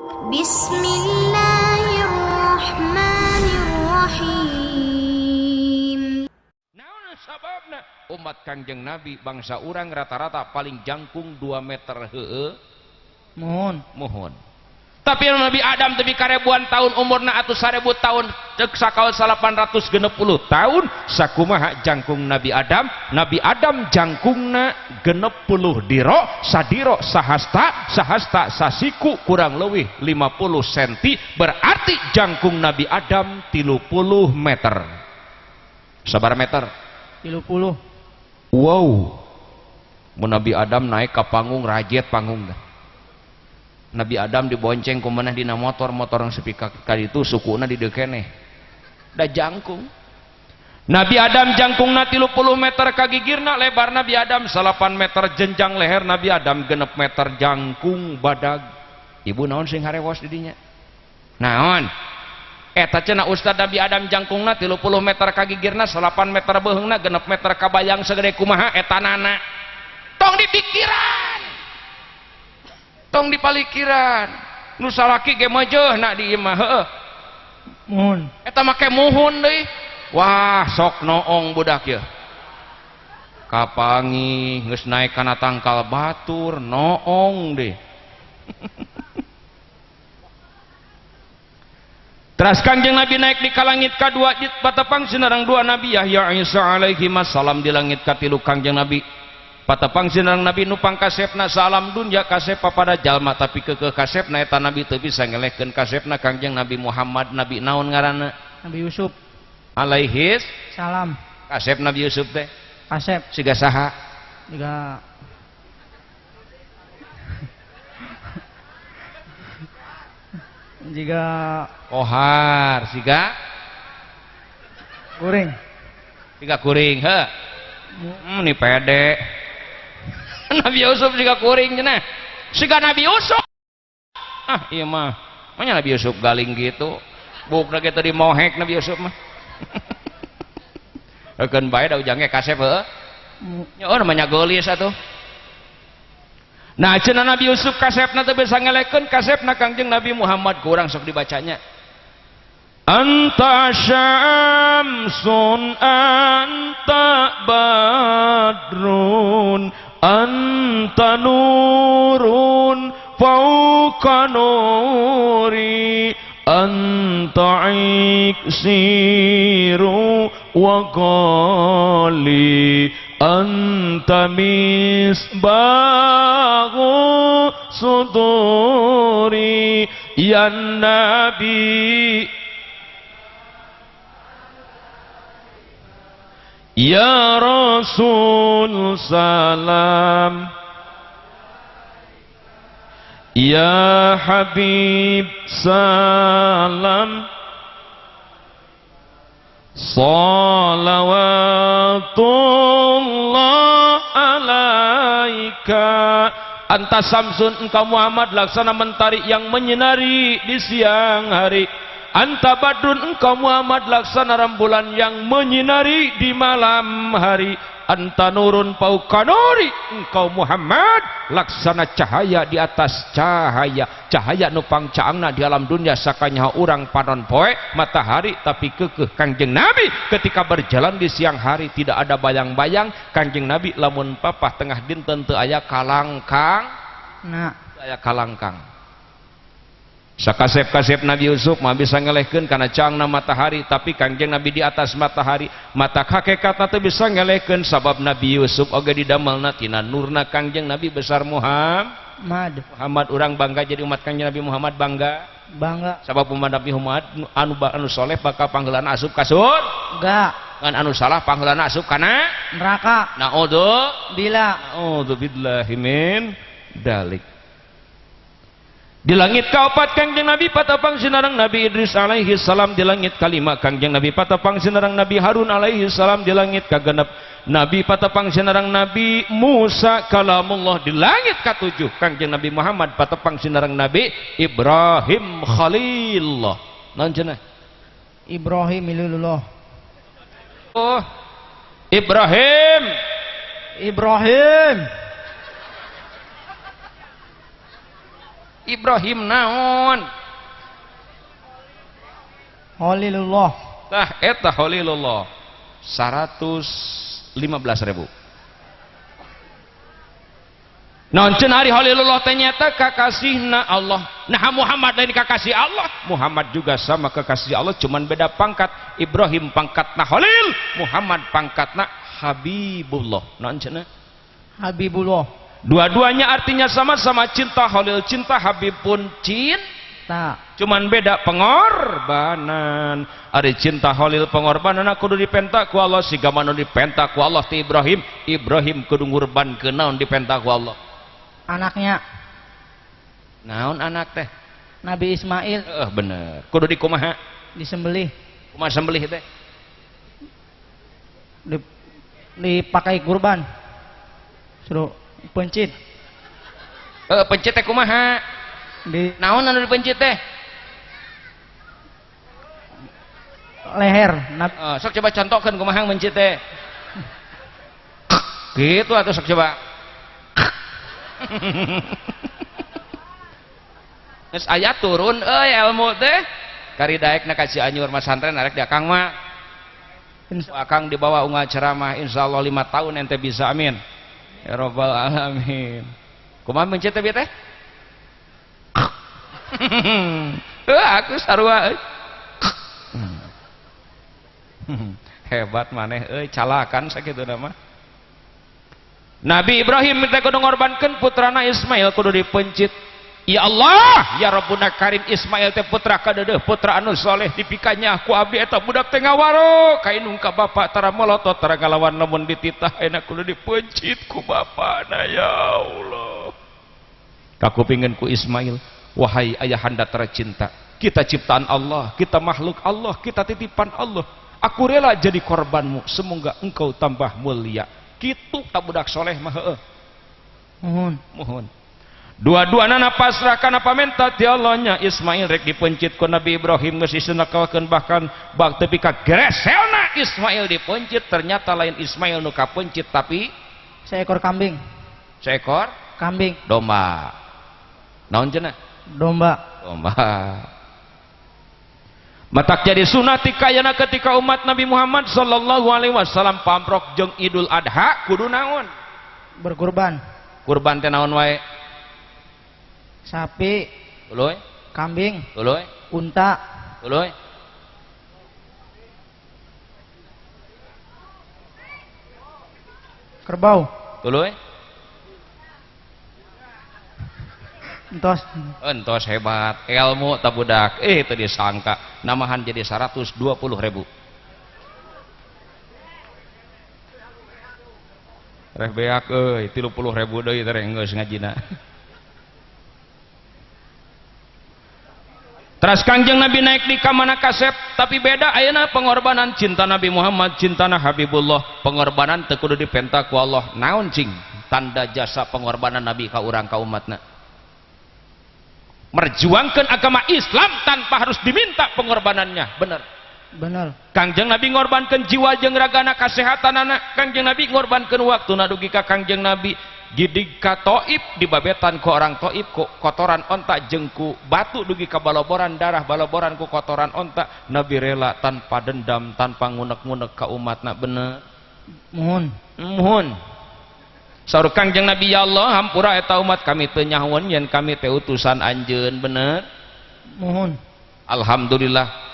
Bismillahirrahmanirrahim. Naon sababna? Umat Kangjeng Nabi bangsa urang rata-rata paling jangkung 2 meter heueuh. Mohon. Mohon. Tapi Nabi Adam tepi karebuan tahun umurna atuh 1000 tahun cek sakaul 860 tahun sakumaha jangkung Nabi Adam? Nabi Adam jangkungna 60 diro, sadiro sahasta, sahasta sasiku kurang leuwih 50 cm, berarti jangkung Nabi Adam 30 meter. Sabar meter? 30. Wow. Mun Nabi Adam naik ke panggung rajet panggung dah. Nabi Adam dibonceng kumanah dina motor, motor yang sepi kali itu sukuna di dekeneh. Da jangkung. Nabi Adam jangkungna 30 meter kagigirna, lebar Nabi Adam 8 meter, jenjang leher Nabi Adam 6 meter, jangkung badag. Ibu naon sing harewos di dinya? Naon? Eta cenah ustad Nabi Adam jangkungna 30 meter kagigirna, 8 meter beuheungna, 6 meter kabayang segede kumaha eta nana. Tong dipikiran. Tong dipalikiran. Nu salaki ge meujeuna di imah heueuh. Muhun. Eta make muhun deui. Wah, sok noong budak ieu. Kapangi geus naek kana tangkal batur noong deui. Teras Kangjeng Nabi naik di kalangit kadua di patepang sinareng dua Nabi Yahya Isa alaihi salam di langit katilu Kangjeng Nabi. Patepang sinareng Nabi nupang kasepna salam dunya kasep papada jalma tapi keukeuh kasepna eta Nabi teu bisa ngelehkeun kasepna Kangjeng Nabi Muhammad. Nabi naon ngaranna? Nabi Yusuf alaihis salam. Kasep Nabi Yusuf teh kasep siga saha? Siga jiga kohar, siga kuring, siga kuring heuh. Ni pede. Nabi Yusuf siga kuring cenah. Siga Nabi Yusuf. Ah ieu mah. Manya Nabi Yusuf galing gitu. Bukna ge teu dimohek Nabi Yusuf mah. Heukeun bae da ujang ge kasep heueuh. Nya namanya geulis atuh. Nah cenah Nabi Yusuf kasepna teu bisa ngelekeun kasepna Kangjeng Nabi Muhammad kurang sok dibacanya. Anta syamsun anta badrun anta nurun fauqa nuri anta iksiru wa ghali anta misbahu suduri ya nabi ya Rasul salam ya Habib salam salawatullah alaika. Anta samsun, engkau Muhammad laksana mentari yang menyinari di siang hari. Anta badrun, engkau Muhammad laksana rembulan yang menyinari di malam hari. Anta nurun fauqa nuri, engkau Muhammad laksana cahaya di atas cahaya. Cahaya nupang caangna di alam dunia sakanyaha urang panon poe matahari tapi keukeuh Kangjeng Nabi ketika berjalan di siang hari tidak ada bayang-bayang. Kangjeng Nabi lamun papah tengah dinten teu aya kalangkang, nah aya kalangkang. Sakasep-kasep Nabi Yusuf mah bisa ngelehkeun kana caangna matahari tapi Kangjeng Nabi di atas matahari. Mata hakikatna teu bisa ngelehkeun sabab Nabi Yusuf oge didamelna tina nurna Kangjeng Nabi besar Muhammad. Muhammad urang bangga jadi umat Kangjeng Nabi Muhammad, bangga. Bangga. Sabab umat Nabi Muhammad anu soleh bakal pangheulana asup ka surga. Ngan anu salah pangheulana asup kana neraka. Naudzubillah. Naudzubillahi min dalik. Di langit kaopat Kangjeng Nabi patepang sinareng Nabi Idris alaihi salam. Di langit kalima Kangjeng Nabi patepang sinareng Nabi Harun alaihi salam. Di langit kagenep Nabi patepang sinareng Nabi Musa kalamullah. Di langit katujuh Kangjeng Nabi Muhammad patepang sinareng Nabi Ibrahim Khalilullah. Naon cenah? Ibrahim Khalilullah. Oh, Ibrahim. Ibrahim. Ibrahim naon? Khalilullah. Tah eta Khalilullah. 115.000. Naon cenah ari Khalilullah teh nyata kakasihna Allah. Nah Muhammad lain kakasih Allah. Muhammad juga sama kekasih Allah, cuman beda pangkat. Ibrahim pangkatna Khalil, Muhammad pangkatna Habibullah. Naon cenah? Habibullah. Dua-duanya artinya sama-sama cinta Khalil, cinta Habib pun cinta. Cuman beda pengorbanan. Ari cinta Khalil pengorbanan kudu dipenta ku Allah, siga manu dipenta ku Allah ti Ibrahim. Ibrahim kudu ngurbankeun naon dipenta ku Allah? Anaknya. Naon anak teh? Nabi Ismail. Bener. Kudu dikumaha? Disembelih. Kumaha sembelih teh? Dipakai kurban. Suruh pencit. Pencit teh kumaha? Naon anu dipencit teh? Leher. Sok coba contohkeun kumaha mencit teh. Gitu atuh sok coba. Geus aya turun euy ilmu teh. Kari daekna ka Cianjur masantren arek di akang mah. Akang dibawa unggal ceramah insyaallah 5 tahun ente bisa, amin. Ya rabbal alamin. Kumaha mencit teh teh? Aku sarua euy. Hebat maneh euy, calakan sakituna mah. Nabi Ibrahim teh kudu ngorbankeun putrana Ismail kudu dipencit. Ya Allah, ya Rabbuna Karim, Ismail teh putra kadeudeuh, putra anu soleh dipikanya ku abdi eta budak teh ngawaro kainung ka bapak tara molotot tara ngalawan lamun dititah enak kudu dipencit ku bapana ya Allah. Kakupingeun ku Ismail, wahai ayahanda tercinta, kita ciptaan Allah, kita makhluk Allah, kita titipan Allah. Aku rela jadi korbanmu, semoga engkau tambah mulia. Kitu tak budak soleh mah heueuh. Mohon. Mohon. Dua-duana pasrah kana pamenta ti Allahnya. Ismail rek dipencit ku Nabi Ibrahim geus disenakakeun bahkan bak tepi ka greselna Ismail dipencit, ternyata lain Ismail nu kapencit tapi seekor kambing. Seekor kambing. Domba. Naon cenah? Domba. Domba. Matak jadi sunah tikayana ketika umat Nabi Muhammad sallallahu alaihi wasallam pamprok jeung Idul Adha kudu naon? Berkurban. Kurban teh naon wae? Sapi, tuluy, kambing, tuluy, unta, tuluy. Kerbau, tuluy. Entos. Entos hebat, ilmu tak budak. Teu disangka namahan jadi 120.000. Reh beak euy, 30.000 deui teh geus ngajina. Teras Kangjeng Nabi naik di kamana kasep, tapi beda ayeuna pengorbanan cinta Nabi Muhammad, cintana Habibullah, pengorbanan teu kudu dipenta ku Allah. Naon cing tanda jasa pengorbanan Nabi ka urang ka umatna? Merjuangkan agama Islam tanpa harus diminta pengorbanannya. Bener. Bener. Kangjeng Nabi ngorbankeun jiwa jeung ragana kasehatanana, Kangjeng Nabi ngorbankeun waktuna dugi ka Kangjeng Nabi gidig ka Taif dibabetan ku orang Taif ku kotoran onta jeung ku batu dugi ka baloboran darah baloboran ku kotoran onta. Nabi rela tanpa dendam, tanpa ngunek-ngunek ka umatna. Bener. Mohon. Mohon. Saur Kangjeng Nabi, ya Allah hampura eta umat kami teu nyahoeun yen kami teh utusan anjeun. Bener. Mohon. Alhamdulillah.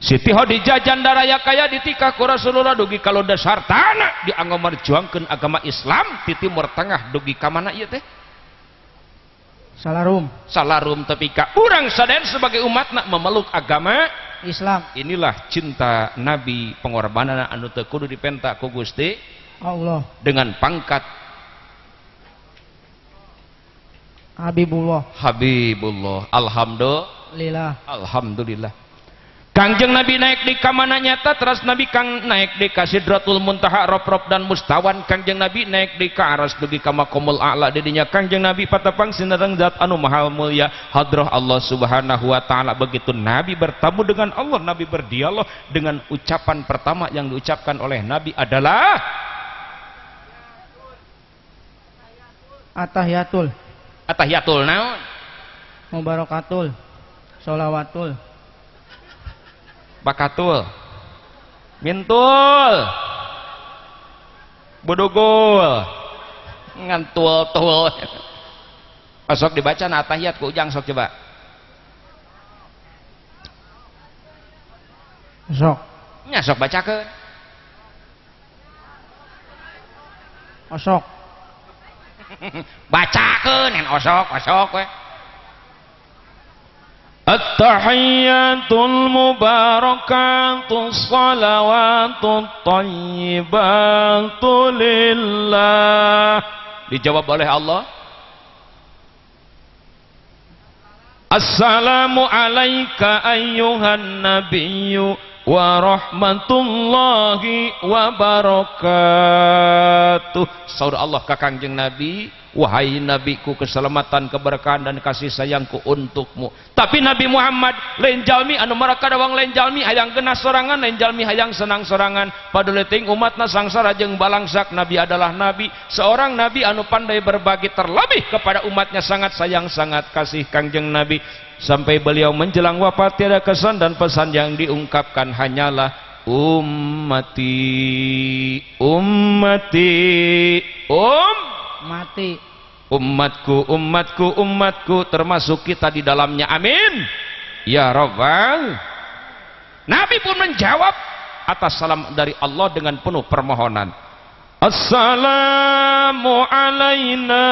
Siti Khadijah janda raya kaya ditikah ku Rasulullah dugi ka dasar tanah dianggo merjuangkeun agama Islam ti Timur Tengah dugi ka mana ieu teh? Salarum. Salarum tepi ka urang sadaya sebagai umatna memeluk agama Islam. Inilah cinta Nabi, pengorbanan anu teu kudu dipenta ku Gusti Allah dengan pangkat Habibullah. Habibullah. Alhamdulillah. Alhamdulillah. Kangjeng Nabi naik di kamana nyata, terus Nabi kang naik di ka Sidratul Muntaha rob-rob dan mustawan. Kangjeng Nabi naik di ka aras dugi ka maqamul a'la didinya Kangjeng Nabi patepang sinareng zat anu mahal mulia hadrah Allah Subhanahu wa taala. Begitu Nabi bertemu dengan Allah, Nabi berdialog dengan ucapan pertama yang diucapkan oleh Nabi adalah Atahiyatul. Atahiyatul naon? Mubarakatul. Sholawatul. Bakatul. Mintul. Budugul. Ngantul-tul. Sok dibaca na atahiyat ku Ujang sok coba. Sok. Nya sok bacakeun. Osok. Bacakeun en osok osok we. At-tahiyyatul mubarakatus salawatut thayyibatu lillah. Dijawab oleh Allah, Assalamu alayka ayyuhan nabiyyu wa rahmatullahi wa barakatuh. Saur Allah ka Kangjeng Nabi, wahai nabiku, keselamatan, keberkahan dan kasih sayangku untukmu. Tapi Nabi Muhammad lain jalmi anu marakadawang, lain jalmi hayang genah sorangan, lain jalmi hayang senang sorangan. Paduli ting umatna sangsara jeung balangsak. Nabi adalah nabi, seorang nabi anu pandai berbagi, terlebih kepada umatnya sangat sayang, sangat kasih Kangjeng Nabi. Sampai beliau menjelang wafat tiada kesan dan pesan yang diungkapkan hanyalah ummati, ummati, mati, umatku, umatku, umatku, termasuk kita di dalamnya. Amin ya rabbal. Nabi pun menjawab atas salam dari Allah dengan penuh permohonan. Assalamu alaina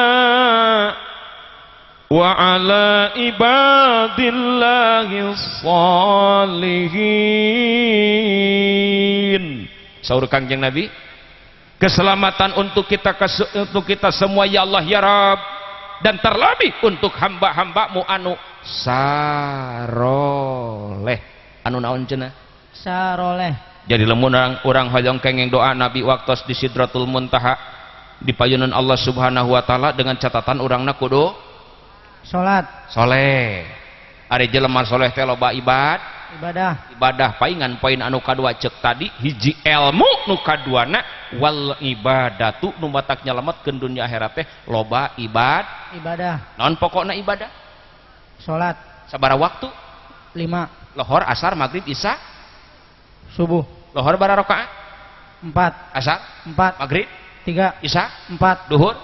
wa ala ibadillahis sholihin. Saur Kangjeng Nabi, keselamatan untuk kita semua ya Allah ya Rabb, dan terlebih untuk hamba-hambamu anu saroleh. Anu naon cenah? Saroleh. Jadi lamun urang hoyong kenging doa Nabi waktos di Sidratul Muntaha di payunan Allah Subhanahu wa taala, dengan catatan urangna kudu salat soleh. Ari jelema soleh teh loba ibadah. Ibadah paingan poin anu kadua cek tadi, hiji ilmu, nu kaduana wal ibadatu, nu matak nyalametkeun dunya akhirat teh loba ibadah. Naon pokokna ibadah? Salat. Sabaraha waktu? 5. Lohor, asar, maghrib, isya, subuh. Lohor bara rakaat? 4. Asar 4. Maghrib 3. Isya 4. Duhur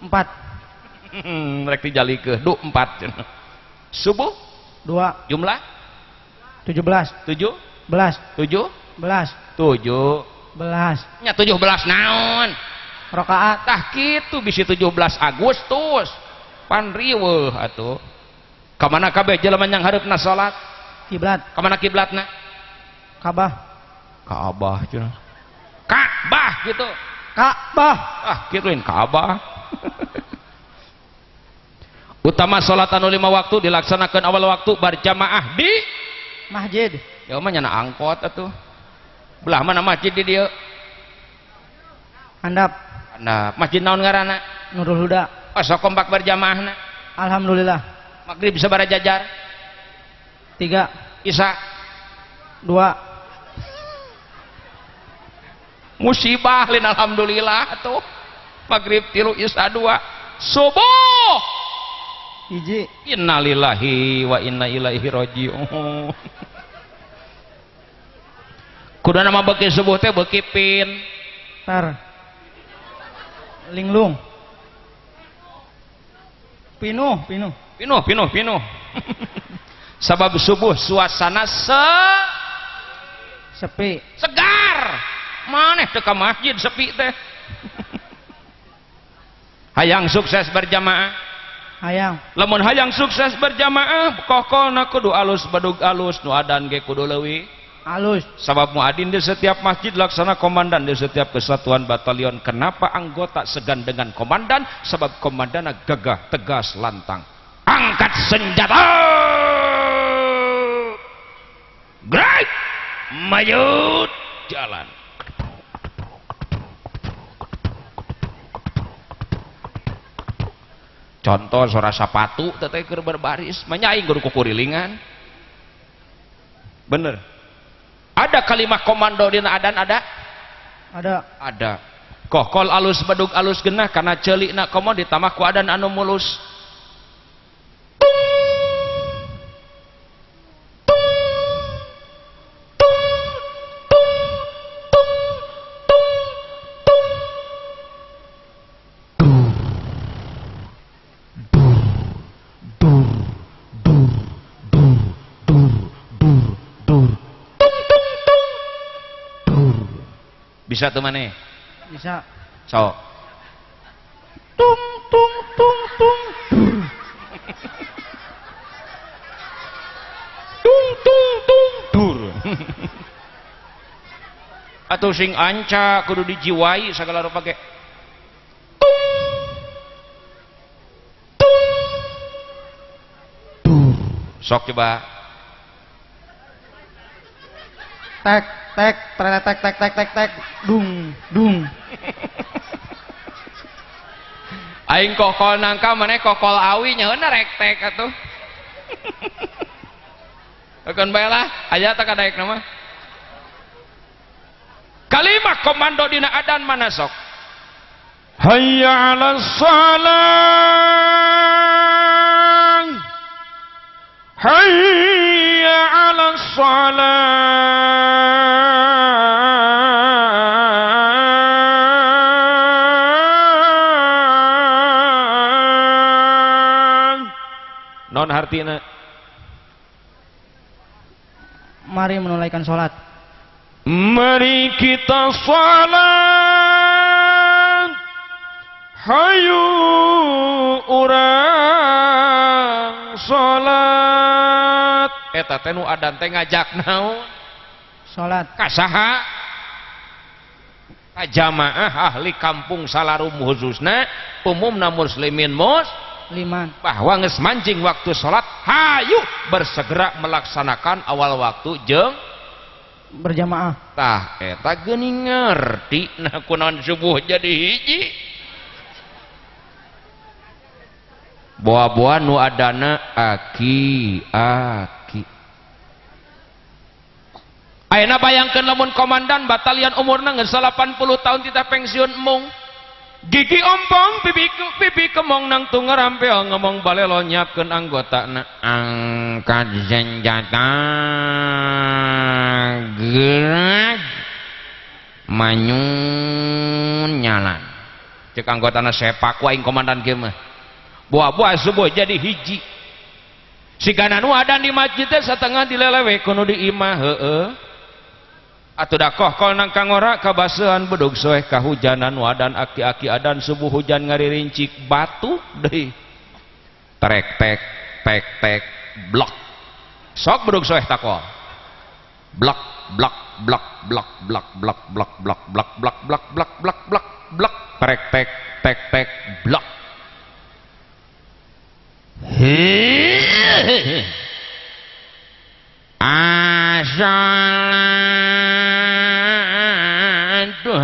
4. Rek dijalikeun du 4. Subuh 2. Jumlah 17. 7 belas. 7 belas. 7 belas. Nya 17 naon? Rakaat. Tah kitu bisi 17 Agustus. Pan riweuh atuh. Ka mana kabeh jelema yang hareupna salat? Kiblat. Ka mana kiblatna? Ka'bah. Ka'bah cenah. Ka'bah gitu. Ka'bah. Ah, kituin Ka'bah. Utama salat anu 5 waktu dilaksanakan awal waktu berjamaah di masjid. Ya mah nyana angkot atuh. Belah mana masjid di dieu? Handap. Handap. Masjid naon ngaranna? Nurul Huda. Oh, sok kompak berjamaahna. Alhamdulillah. Maghrib sabaraha jajar? 3. Isya 2. Musibah lain alhamdulillah atuh. Maghrib 3, Isya 2. Subuh hiji. Innalillahi wa inna ilaihi raji'un. Kuduna mah beuki subuh teh beuki pin tar linglung pinuh pinuh pinuh pinuh pinuh. Sabab subuh suasana sepi, segar. Maneh teu ka masjid sepi teh. Hayang sukses berjamaah. Hayang. Lamun hayang sukses berjamaah, kokolna kudu alus, bedug alus, nu adan ge kudu leuwih alus. Sabab muadin di setiap masjid laksana komandan di setiap kesatuan batalion. Kenapa anggota segan dengan komandan? Sebab komandana gagah, tegas, lantang. Angkat senjata, gerak, maju, jalan. Contoh suara sapatu teteh keur berbaris, menyaing kudu kukurilingan. Bener. Ada kalimat komando dina adan ada? Ada. Ada. Kokol alus bedug alus genah karena celikna komo ditambah ku adan anu mulus. Tung. Bisa tuh maneh? Bisa. Sok. Tung tung tung tung dur. Tung tung tung dur. Atau sing anca kudu dijiwai segala rupa ge. Tung tung dur. Sok coba. Tek tek tek tek tek tek tek tek dung dung. Aing kokol nangka maneh kokol awi nyaeuna rek tek atuh. Keun bae lah, aya teh kadaek mah. Kalimat komando dina adan mana sok? Hayya 'alas salah. Hayya 'alas salah. Non hartina? Mari menunaikan sholat. Mari kita sholat. Hayu urang sholat. Eta teh nu adan teh ngajak naon? Sholat. Ka saha? Ka jamaah ahli kampung Salarum khususna, umumna muslimin musliman, bahwa geus mancing waktu sholat, hayu bersegera melaksanakan awal waktu jeung berjamaah. Tah eta geuning ngerti nah kunaon subuh jadi hiji. Boa-boa nu adana aki aki. Ayeuna bayangkeun lamun komandan batalion umurna geus 80 tahun titah pensiun mung. Gigi ompong pipi pipi kemong nang tungerampel ngomong balelo nyiapkeun anggotana. Angkat senjata gerak manyun nyalan. Cek anggotana sepak ku aing komandan kieu mah. Buah-buah subuh jadi hiji. Sigana nu adan di masjid teh satengah dilelewe kudu di imah heueuh. Atuh da kohkol nang kangora kabasehan bedug soeh kahujanan wadan aki-aki adan subuh hujan ngaririncik batu deui. Trek tek tek tek blok. Sok bedug soeh takol. Blok blok blok blok blok blok blok blok blok blok blok blok blok blok blok trek tek tek tek blok. As-salatu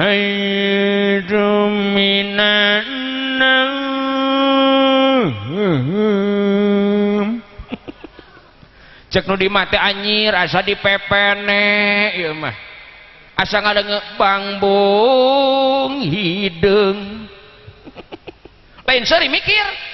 khairum minan naum. Cek nu di mah teh anyir asa dipepene ieu mah. Asa ngadenge bangbung hideung. Lain seuri mikir.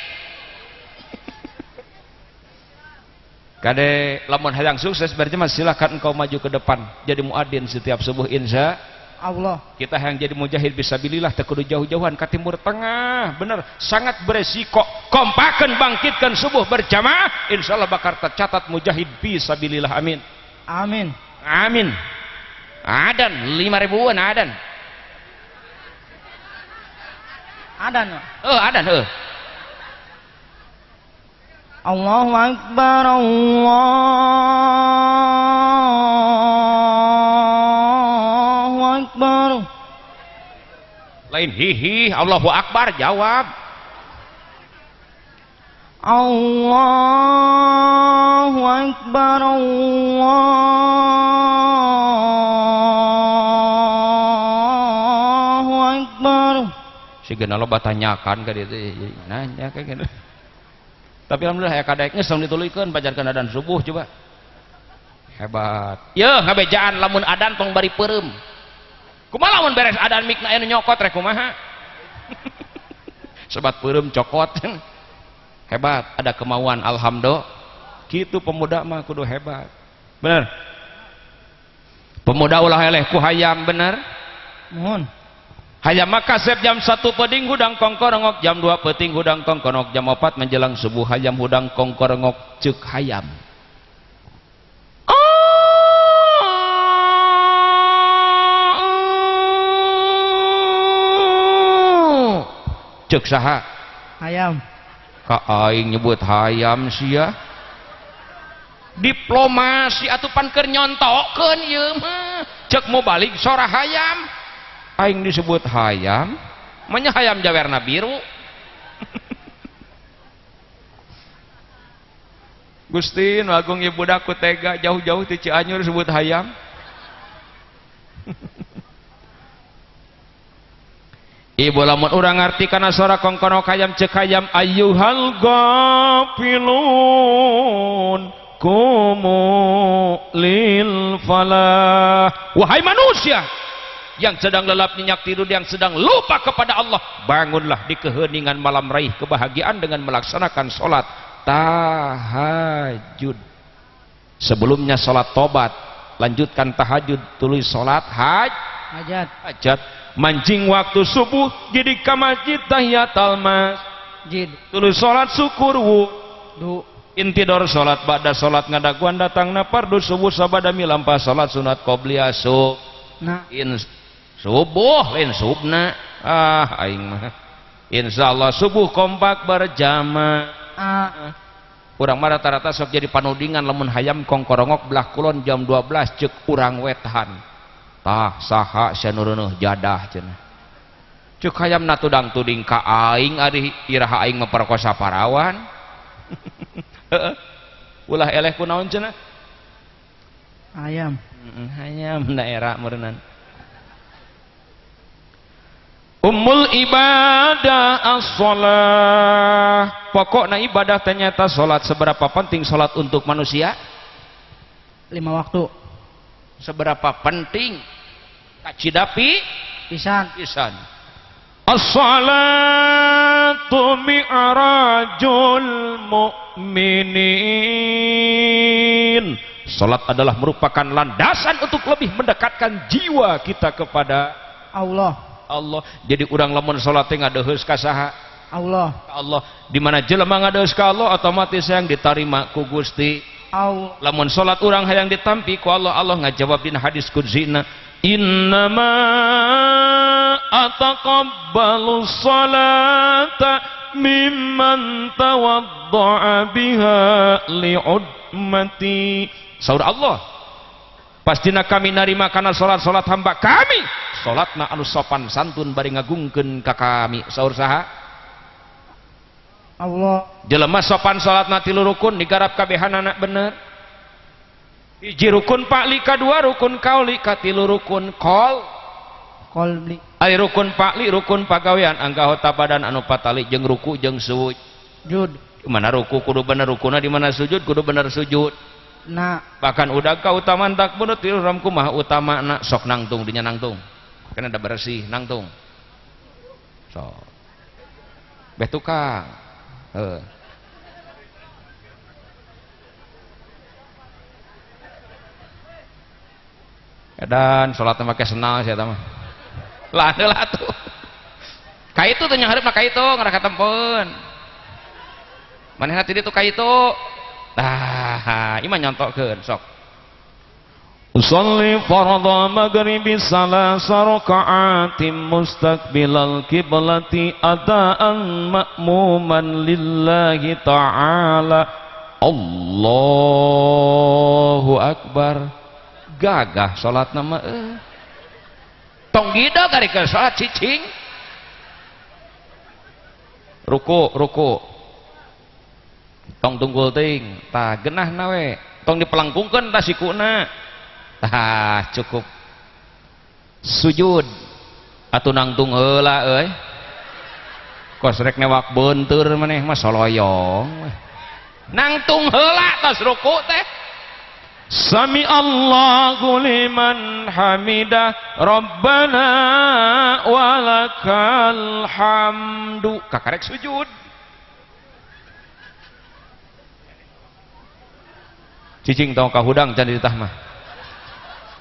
Kade lamun hayang sukses berjemaah silakan engkau maju ke depan jadi muadin setiap subuh insya Allah. Kita yang jadi mujahid fisabilillah teu kudu jauh-jauhan ke timur tengah, bener sangat beresiko. Kompakan bangkitkan subuh berjamaah, insya Allah bakal tercatat mujahid fisabilillah. Amin. Amin. Amin. Adan 5.000-an adan. Adan. Oh, adan heuh. Allahu Akbar, Allahu Akbar. Lain hihi, Allahu Akbar jawab. Allahu Akbar, Allahu Akbar. Sigana loba tanyakan ka dieu teh, nanya kayak gitu. Tapi alhamdulillah ya kadaek geus tong dituluykeun pajarkeun adan subuh coba. Hebat. Yeuh ngabejaan lamun adan tong bari peureum. Kumaha lamun beres adan mikna aya nu nyokot rek kumaha? Sebat peureum cokot. Hebat, ada kemauan alhamdulillah. Kitu pemuda mah kudu hebat. Bener. Pemuda ulah eleh ku hayam bener. Mohon. Hayam maka kasep jam 1 peuting hudang kongkorongok, jam 2 peuting hudang kongkorongok, jam 4 menjelang subuh hayam hudang kongkorongok ceuk hayam. Cek saha? Hayam. Ka aing nyebut hayam sia. Diplomasi atuh pan keur nyontokeun ieu mah. Cek mubalig sora hayam. Aing disebut hayam, manya hayam jawerna biru. Gusti nu agung ieu budak ku tega jauh-jauh ti Cianjur sebut hayam. Ibu lamun urang ngarti kana sora kongkono hayam cek hayam ayyuhal ghafilun kumu lil falah. Wahai manusia yang sedang lelap nyenyak tidur, yang sedang lupa kepada Allah, bangunlah di keheningan malam, raih kebahagiaan dengan melaksanakan sholat tahajud. Sebelumnya sholat tobat, lanjutkan tahajud, tulis sholat hajat. Hajat. Mancing waktu subuh jadi ke masjid tahiyatal masjid, tulis sholat syukur wudu, intidor sholat ba'da sholat ngadaguan datang na fardu subuh sabada milampah sholat sunat qobliyah nah. In subuh lain subna ah aing mah insyaallah subuh kompak berjamaah. Urang mah rata-rata sok jadi panudingan lamun hayam kongkorongok belah kulon jam 12 cek urang wetan tah saha sia nu reuneuh jadah cenah cek hayam na tudang tuding ka aing ari iraha aing memperkosa parawan. Ulah eleh kunaon cenah hayam. Hayam daerah meureunan. Ummul ibadah as-sholah. Pokokna ibadah ternyata sholat. Seberapa penting sholat untuk manusia? 5 waktu. Seberapa penting? Kacidapi pisan. Pisan. As-sholatu mi'rajul mu'minin. Sholat adalah merupakan landasan untuk lebih mendekatkan jiwa kita kepada Allah. Allah. Jadi urang lamun salat teh ngadeheus ka saha? Allah. Allah. Di mana jelema ngadeheus ka Allah otomatis yang ditarima ku Gusti Allah. Lamun salat urang hayang ditampi ku Allah, Allah ngajawab dina hadis qudsina, innama ataqabbalu salata mimman tawadda'a biha li'udmati. Saur Allah, pastina kami narima kana salat-salat hamba kami, salatna anu sopan santun bari ngagungkeun ka kami. Saur saha? Allah. Jelema sopan salatna 3 rukun digarap kabehanana bener. Hiji rukun pa'li, kadua rukun kauli, katilu rukun qol. Qolli. Ari rukun pa'li rukun pagawean anggota badan anu patali jeung ruku jeung sujud. Di mana ruku kudu bener rukuna, di mana sujud kudu bener sujud. Nah, bahkan udah kautamaan tak bener tilu ram kumaha utama na sok nangtung dinya nangtung. Karena ada bersih nangtung. So. Beh tukang. Heeh. Edan salat make senal sia mah. Lah heula atuh. Ka itu teh nyahareup ka itu ngarah katempeun. Manehna ti ditu ka itu. Tah, ieu mah nyontokeun sok. Usalli fardha maghribi salasa raka'atin mustaqbilal qiblati adaan ma'muman lillahi ta'ala. Allahu akbar. Gagah salatna mah euy. Tong gidog ari keur salat cicing. Ruku, ruku. Tong tunggul teuing, tah geunahna we. Tong dipelangkungkeun tah sikuna. Tah cukup. Sujud atuh nangtung heula euy. Kos rek newak beunteur maneh mah soloyong. Nangtung heula tos ruku teh. Sami Allahu liman hamidah Rabbana walakal hamdu. Kakarek sujud. Cicing tong kahudang can ditah mah.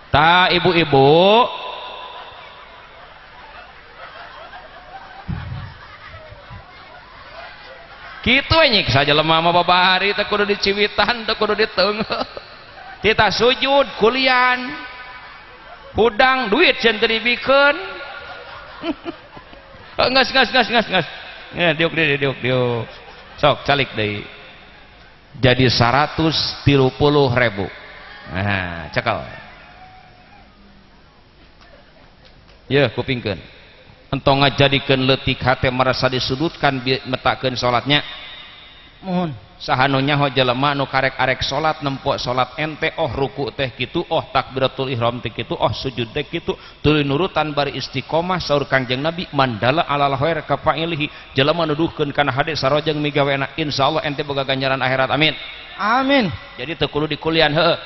Ta ibu-ibu kitu we nyiksa jelema mah babari teh kudu diciwitan teh kudu diteungeuh. Tita sujud kulian hudang duit can teu dibikeun. Geus geus geus geus geus. Ya diuk deui diuk diuk. Sok calik deui. Jadi 130.000. Nah, cekal. Ya kupingkeun. Entong ngajadikeun leutik hate merasa disudutkan metakeun salatnya. Mohon. Saha nu nyaho jelema nu karek-arek salat nempo salat ente oh ruku teh kitu oh takbiratul ihram teh kitu oh sujud teh kitu tuluy nurutan bari istiqomah saur Kangjeng Nabi mandala alal khair ka fa'ilihi jelema nuduhkeun kana hade sarojeng migawena insyaallah ente boga ganjaran akhirat amin. Amin. Jadi teu kudu dikulian heueuh.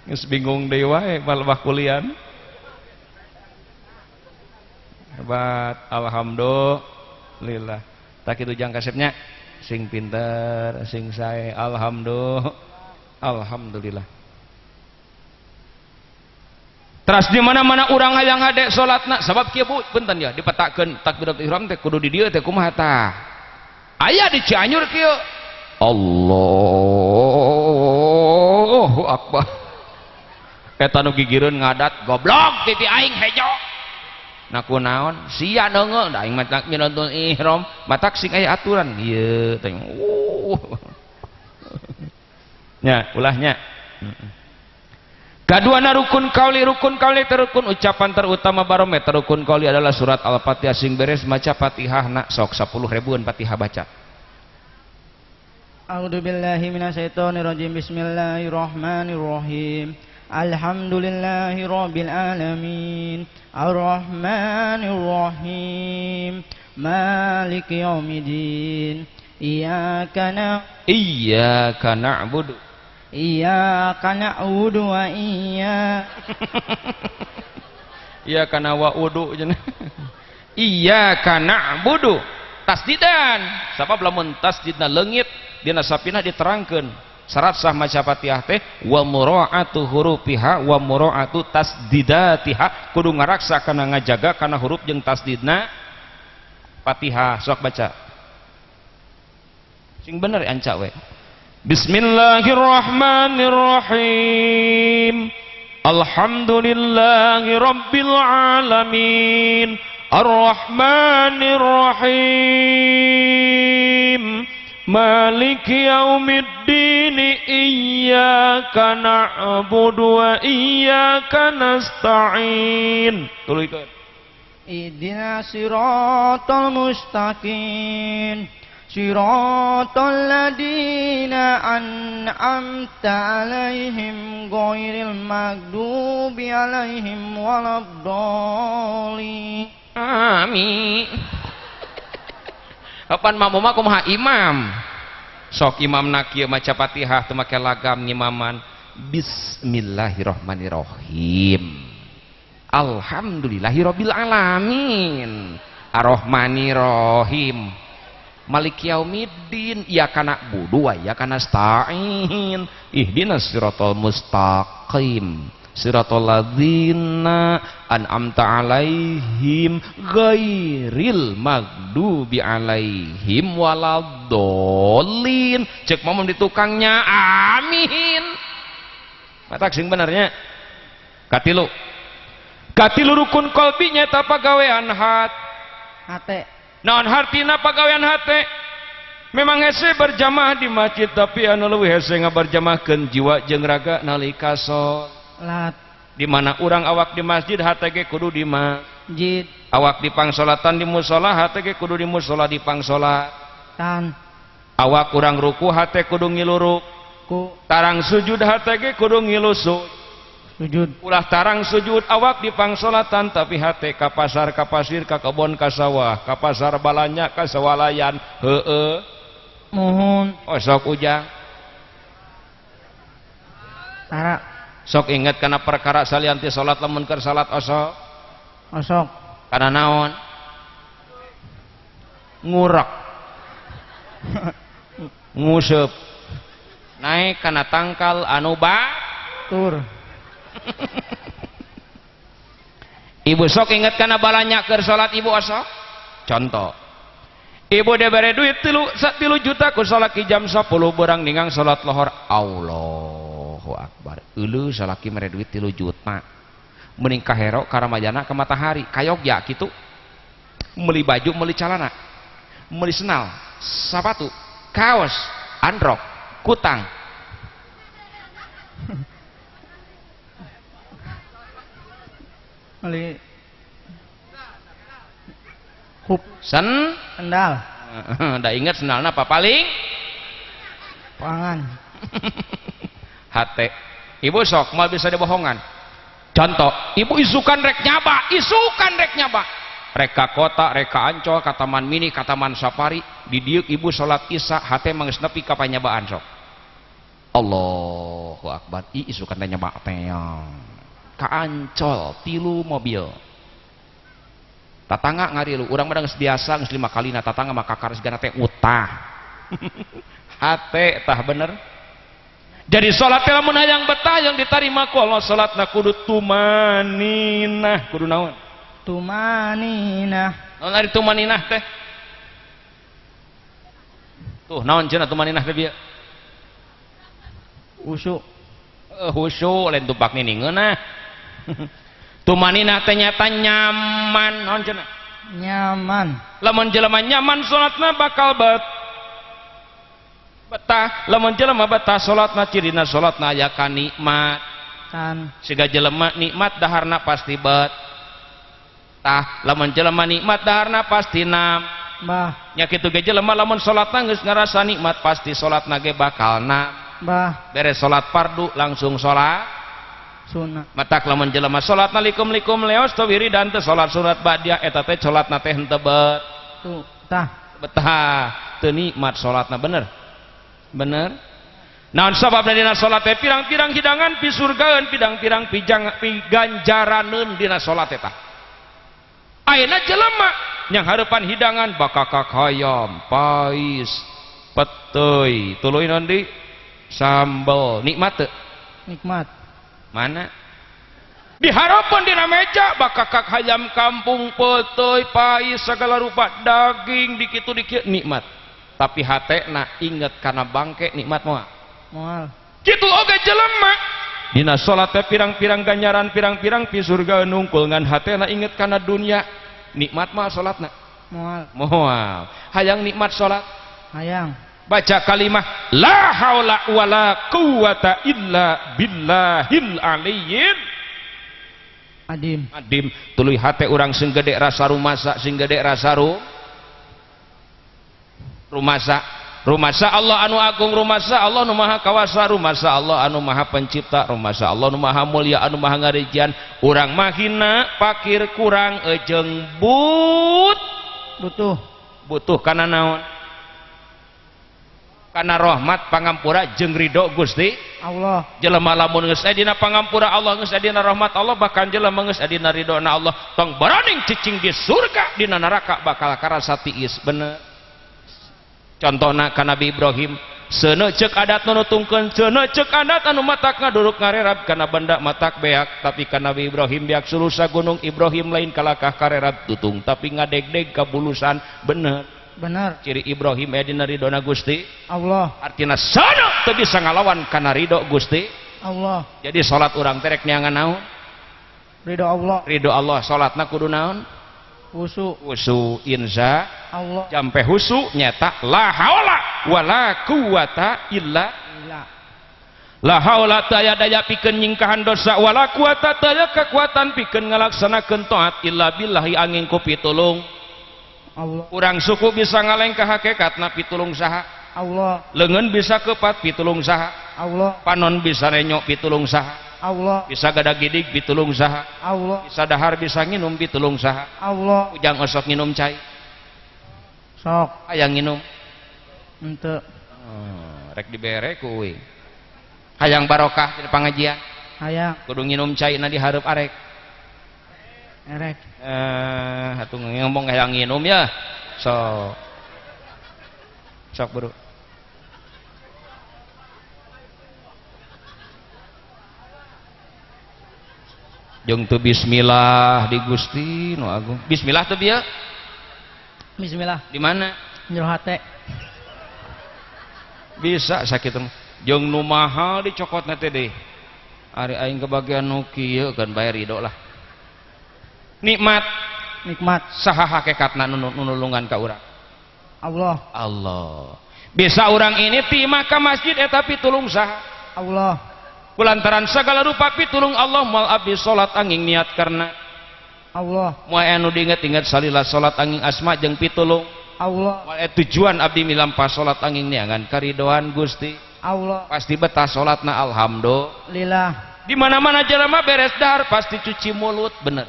Geus bingung deui wae balebah kulian. Hebat, alhamdulillah. Tak itu jang kasepnya, sing pinter, sing sae, alhamdulillah, alhamdulillah. Teras di mana-mana urang hayang hade salatna, sabab kieu Bu, punten ya, dipetakeun takbiratul ihram teh kudu di dieu teh kumaha tah? Aya di Cianjur kieu. Allahu akbar. Eta nu gigireun ngadat goblok titi aing hejo. Nah kunaon sia neungeun da aing mah takbiratul ihram matak sing aya aturan ieu teh. Nya ulahnya. Kaduana rukun kauli rukun ucapan terutama barometer rukun kauli adalah surat Al-Fatihah sing beres maca Fatihah na sok 10 ribuan Fatihah baca. A'udzubillahi minasyaitonirrajim. Bismillahirrahmanirrahim. Alhamdulillahi rabbil alamin. Arrahmanir rahim. Maliki yaumiddin. Iyyaka na'budu. Iyyaka na'budu wa iyyaka na'budu cenah. Iyyaka na'budu. Tasdidan. Sabab lamun tasdidna leungit dina sapinah diterangkeun. Syarat sah maca Fatihah teh wa mura'atu hurufiha wa mura'atu tasdidatiha kudu ngaraksa kana ngajaga kana huruf jeung tasdidna Fatihah. Sok baca sing bener anca we. Bismillahirrahmanirrahim. Alhamdulillahi rabbil alamin. Arrahmanirrahim. Maliki yaumiddin. Iyyaka na'budu wa iyyaka nasta'in. Tuluykeun. Ihdinas siratal mustaqim. Siratal ladzina an'amta 'alaihim ghairil maghdubi 'alaihim waladdallin. Amin. Kapan makmum mah kumaha imam? Sok imamna kieu maca Fatihah teu make lagam ngimaman. Bismillahirrahmanirrahim. Alhamdulillahirabbil alamin. Arrahmanirrahim. Maliki yaumiddin. Iyyaka na'budu wa iyyaka nasta'in. Ihdinas siratal mustaqim. Siratal ladzina an'amta 'alaihim ghairil maghdubi 'alaihim waladdallin. Cek mamam di tukangnya amin. Matak sing benernya. Katilu. Katilu rukun qalbi nyaeta pagawean hate. Naon hartina pagawean hate? Memang hese berjamaah di masjid tapi anu leuwih hese ngaberjamaahkeun jiwa jeung raga nalika salat. Di mana urang awak di masjid hate ge kudu di masjid, awak di pangsolatan di musala hate ge kudu di musala di pangsolatan, awak urang ruku hate kudu ngilu ruku, tarang sujud hate ge kudu ngilu sujud, ulah tarang sujud awak di pangsolatan tapi hate ka pasar ka pasir ka kebon ka sawah ka pasar balanya ka sawalayan heueuh muhun osok ujang tara. Sok inget karena perkara salianti salat lamun keur salat osok osok karena naon ngurek nguseup naik kana tangkal anu batur. Ibu sok inget karena balanya keur salat ibu osok. Contoh ibu dibere duit 3 juta ku salaki jam 10 berang ningang salat lohor. Allahu akbar. Euleuh salaki mere duit 3 juta. Mending ka Hero, ka Ramayana, ka Matahari, ka Yogya kitu. Meuli baju, meuli calana, meuli senal, sapatu, kaos, androk, kutang. Meuli hup sen sendal. Ndak inget sendalna apa paling? Pangan. Hate. Ibu sok mal bisa dibohongan. Contoh, ibu isukan rek nyaba, isukan rek nyaba. Rek ka kota, rek ka Ancol, ka Taman Mini, ka Taman Safari, di dieu ibu salat Isya, hate mah geus nepi ka panyabaan sok. Allahu akbar, ih isukan teh nyaba teh. Ka Ancol 3 mobil. Tatangga ngarilu, urang mah geus biasa geus 5 kalina tatangga mah kakar segana teh utah. Hate tah bener. Jadi salat teh lamun hayang betah yang ditarima ku Allah salatna kudu tumaninah, kudu naon? Tumaninah. Naon ari tumaninah teh? Tuh naon cenah tumaninah teh bieu? Khusyuk. Khusyuk lain tumpak niningeunah. Tumaninah teh nyata nyaman, naon cenah? Nyaman. Lamun jelema nyaman salatna bakal betah. Lamun jelema betah salatna cirina salatna aya kanikmat. Tan. Siga jelema nikmat daharna pasti betah. Lamun jelema nikmat daharna pasti nam. Bah. Nya kitu ge jelema lamun salatna geus ngarasa nikmat pasti salatna ge bakal nam. Bah. Beres salat fardu langsung salat sunat. Matak lamun jelema salatna likum-likum leos teu wiridan teu salat sunat ba'diyah eta teh salatna teh henteu bet. Tuh, tah. Betah, teu nikmat salatna bener. Bener. Naon sababna dina salat teh pirang-pirang hidangan pisurgaeun, pirang-pirang piganjaraneun dina salat eta. Ayeuna jelema yang hareupan hidangan bakakak hayam, pais, peteuy, tuluy naon deui? Sambel, nikmat teu? Nikmat. Mana? Diharapkan dina meja bakakak hayam kampung, peteuy, pais, segala rupa daging dikitu dikieu nikmat. Tapi hatena inget kana bangke nikmat moal. Moal. Kitu oge jelema dina salat teh pirang-pirang ganjaran, pirang-pirang pisurga nungkul ngan hatena inget kana dunia nikmat mah salatna. Moal. Moal. Hayang nikmat salat? Hayang. Baca kalimah la haula wala quwata illa billahil aliyyil adim. Adim. Tuluy hate urang sing gede rasa rumasa, sing gede rasa rumasa. Rumasa Allah anu agung, rumasa Allah anu maha kawasa, rumasa Allah anu maha pencipta, rumasa Allah anu maha mulia, anu maha ngarijian. Urang mah hina, pakir, kurang, ejeng but butuh. Butuh kana naon? Kana rahmat pangampura jeung ridho Gusti Allah. Jelema lamun geus aya dina pangampura Allah, geus aya dina rahmat Allah, bahkan jelema geus aya dina ridhona Allah, tong baraning cicing di surga, dina neraka bakal karasa tiis. Bener. Contohna ka Nabi Ibrahim, seuneu ceuk adat nu nutungkeun, seuneu ceuk adat anu matak ngaduruk ngarerab kana benda matak beak, tapi ka Nabi Ibrahim beak sulusa gunung Ibrahim lain kalakah karerab tutung tapi ngadegdeg ka bulusan. Bener. Bener. Ciri Ibrahim aya dina ridhona Gusti Allah. Artina seuneu teu bisa ngalawan kana ridho Gusti Allah. Jadi salat urang teh rek neangan naon? Ridho Allah. Ridho Allah. Salatna kudu naon? Khusyuk. Khusyuk insya Allah. Jampe khusyuk nyata la haula wala quwata illa billah. La haula teu aya daya pikeun nyingkahan dosa, wala quwata teu aya kekuatan pikeun ngalaksanakeun taat illa billahi angin ku pitulung Allah. Urang suku bisa ngalengkah hakikatna pitulung saha? Allah. Leungeun bisa kepat pitulung saha? Allah. Panon bisa renyok pitulung saha? Allah. Bisa gadagidig pitulung saha? Allah. Bisa dahar bisa nginum pitulung saha? Allah. Ujang osok nginum cai. Sok. Hayang nginum. Henteu. Rek dibere ku euy. Hayang barokah di pangajian. Hayang. Kudu nginum cai na dihareup arek. Erek. Atuh ngomong hayang nginum ya. Sok. Sok bro. Jeung teu bismillah di Gusti nu agung. Bismillah teu bieu? Bismillah. Di mana? Jero hate. Bisa sakitu. Jeung nu mahal dicokotna teh deui. Ari aing kebagian nu kieu kan bae ridho lah. Nikmat. Nikmat. Saha hakikatna nu nulungan ka urang? Allah. Allah. Bisa orang ini timah ka masjid eta pitulung saha? Allah. Kulantaran segala rupa pitulung Allah moal abdi salat angin niat karena Allah. Moal anu diinget-inget salila salat angin asma jeung pitulung Allah. Moal tujuan abdi milampah salat angin neangan karidoan Gusti Allah. Pasti betah salatna alhamdulillah. Di mana-mana jelema beres dahar pasti cuci mulut, bener.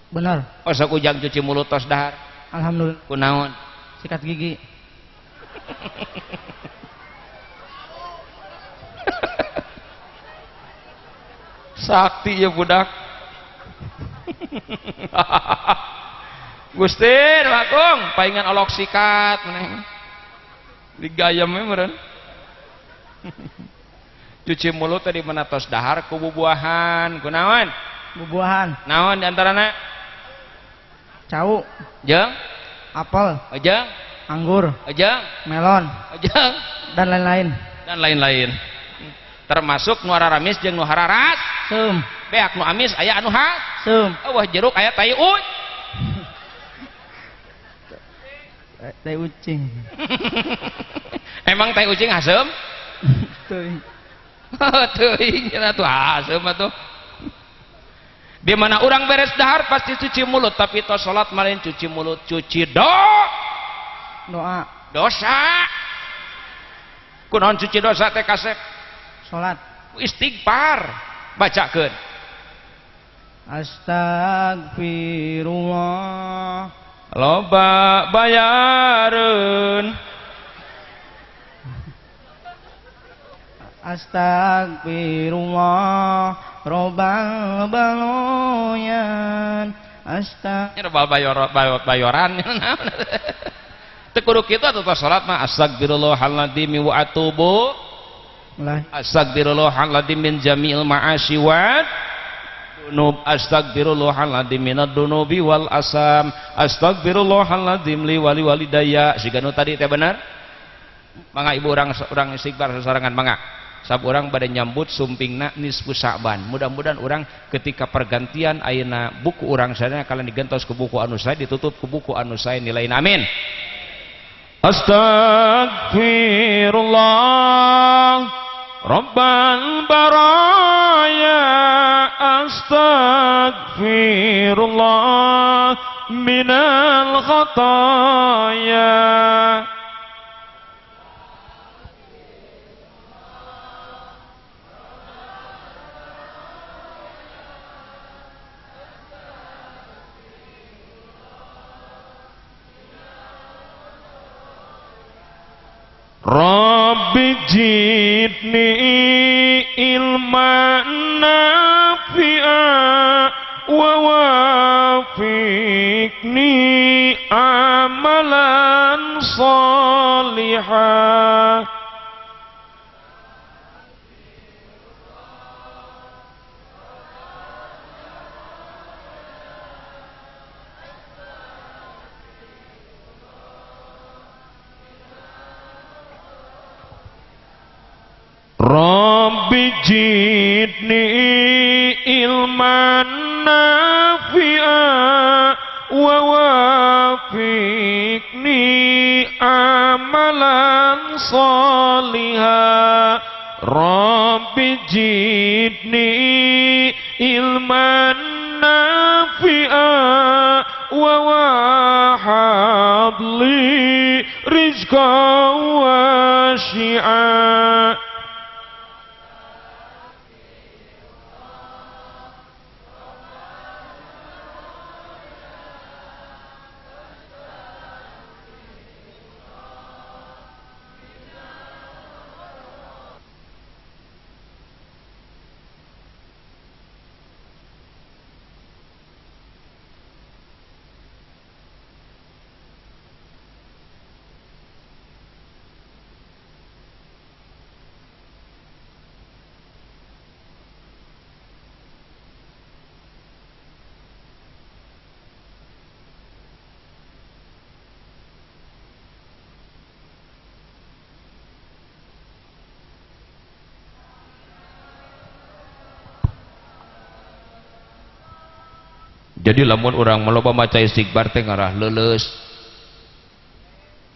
Bener. Osok ujang cuci mulut tos dahar. Alhamdulillah. Kunaon? Sikat gigi. Sakti ya budak. Gusti Agung paingan olok sikat meneh. Digayem we meureun. Cuci mulut tadi mana tos dahar ku bubuahan, kunaon? Bubuahan. Naon di antarana? Cau. Jeung apel. Jeung anggur. Jeung melon. Jeung dan lain-lain. Dan lain-lain. Termasuk nu haramis jeung nu hararas. Seum. Beak nu amis aya anu has. Seum. Eueuh jeruk aya tai uy. Tai ucing. Emang tai ucing haseum? Teuing. Teuing cenah tuh haseum atuh. Di mana orang beres dahar pasti cuci mulut, tapi tos salat malin cuci mulut, cuci doa. Dosa. Kunaon cuci dosa teh kasep? Salat. Istighfar. Bacakeun. Astagfirullah. Loba bayareun. Astagfirullah robbal baloyan. Astagfirullah bayoran. Teu kudu kitu atuh tos salat mah astagfirullahaladzim wa atubu. Astagfirullahaladzim min jami'il ma'asi wa dunub. Astagfirullahaladzim minad dunubi wal asam. Astagfirullahaladzim li wali walidaya. Siga nu tadi teh bener? Mangga ibu urang istighfar sasarengan mangga. Sab urang bade nyambut sumpingna nisfu Sa'ban. Mudah-mudahan urang ketika pergantian ayeuna buku urang sadaya kalian digentos ku buku anu sae, ditutup ku buku anu sae nilaina. Amin. Astagfirullah Rabbal baraya. Astagfirullah minal khataya. Rabbi jidni ilman nafi'a wa wafiqni amalan salihah. Rabbi jidni ilman nafi'a wa wafiqni amalan salihah. Rabbi jidni ilman nafi'a wa wahabli rizqan wasi'a. Jadi lamun urang maloba maca istighfar teh ngarah leuleus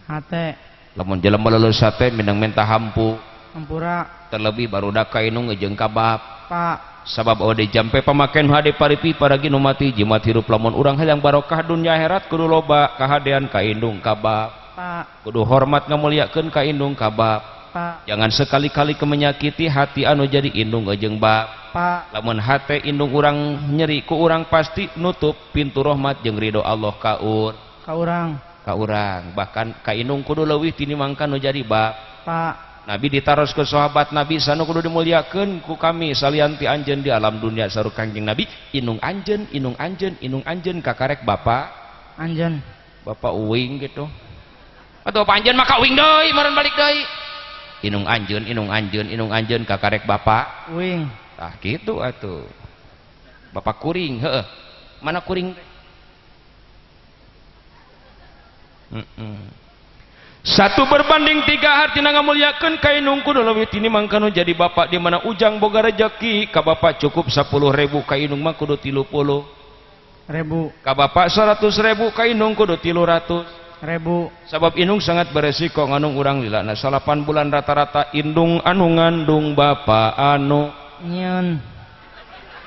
hate. Lamun jelema leuleus hate mindeng menta hampu hampura. Terlebih barudak ka indung jeung ka bapa. Sabab ode jampe pamaken hade paripi paragi nu mati jimat hirup lamun urang hayang barokah dunya akhirat kudu loba kahadean ka indung ka bapa. Kudu hormat ngamuliakeun ka indung ka bapa. Jangan sekali-kali kemenyakiti hati anu jadi indung jeung bapa. Lamun hate indung urang nyeri ku urang pasti nutup pintu rahmat jeung ridho Allah ka urang. Ka urang bahkan ka indung kudu leuwih tinimangkan nu jadi bapa. Nabi ditaros ke sahabat Nabi sanu kudu dimuliakeun ku kami salian ti anjeun di alam dunia saru Kangjeng Nabi indung anjeun indung anjeun indung anjeun kakarek bapa anjeun bapa uing gitu atau bapa anjeun maka uing deui meureun balik deui indung anjeun indung anjeun indung anjeun kakarek bapa uing tah kitu atuh bapak kuring heueuh mana kuring teh. 1:3 artina ngamuliakeun ka indung kudu leuwih tinimbang kanu jadi bapak di mana ujang boga rejeki ka bapak cukup 10.000 ka indung mah kudu 30.000 ribu ka bapak 100.000 ka indung kudu 300.000 ribu sabab indung sangat beresiko ngandung urang lilana 8 bulan rata-rata indung anu ngandung bapak anu nyieun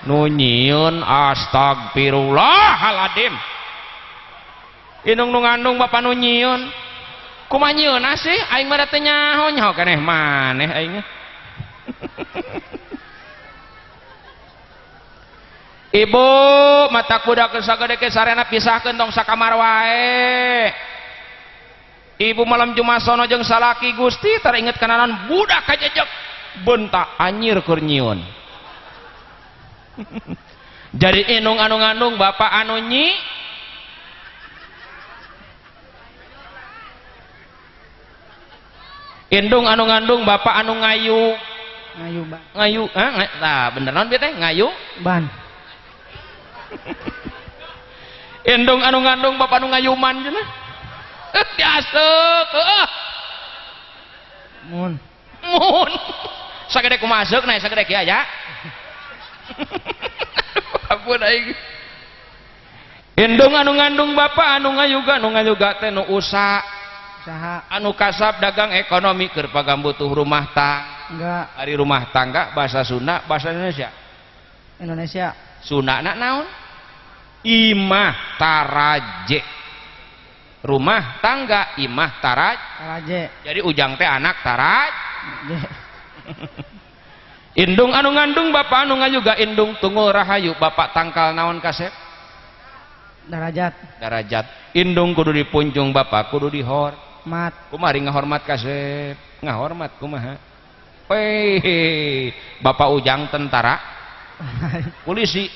nu nyieun astagfirullahaladzim indung nu ngandung bapak nu nyieun kumaha nyieunna sih aing mah teh nyaho nyaho keneh maneh aing. Ibu mata kuda ke sagede ke sarena pisahkeun tong sakamar wae. Ibu malam Jumat sono jeung salaki Gusti teringet kananan budak kajejek bentak anyir keur nyieun. Jadi indung anu ngandung bapak anu nyi indung anu ngandung bapak anu ngayu ngayu ban ngayu ah bener naon bieu teh ngayu ban indung anu ngandung bapak anu ngayuman cenah diaseuk heueuh mun mun sagede kumaha aseuk na sagede kieu aya. Ampun aing. Indung anu ngandung bapak anu ngayuga nu ngayuga teh nu usaha anu kasab dagang ekonomi keur pagambutuh rumah tangga. Ari rumah tangga bahasa Sunda bahasa Indonesia Indonesia Sunda na naon imah taraje rumah tangga imah taraje jadi ujang teh anak taraj. Indung anu ngandung bapak anu ngayuga indung tunggul rahayu bapak tangkal naon kasep darajat darajat indung kudu dipunjung bapak kudu dihor mat kumaha ngahormat kasep ngahormat kumaha weh bapak ujang tentara polisi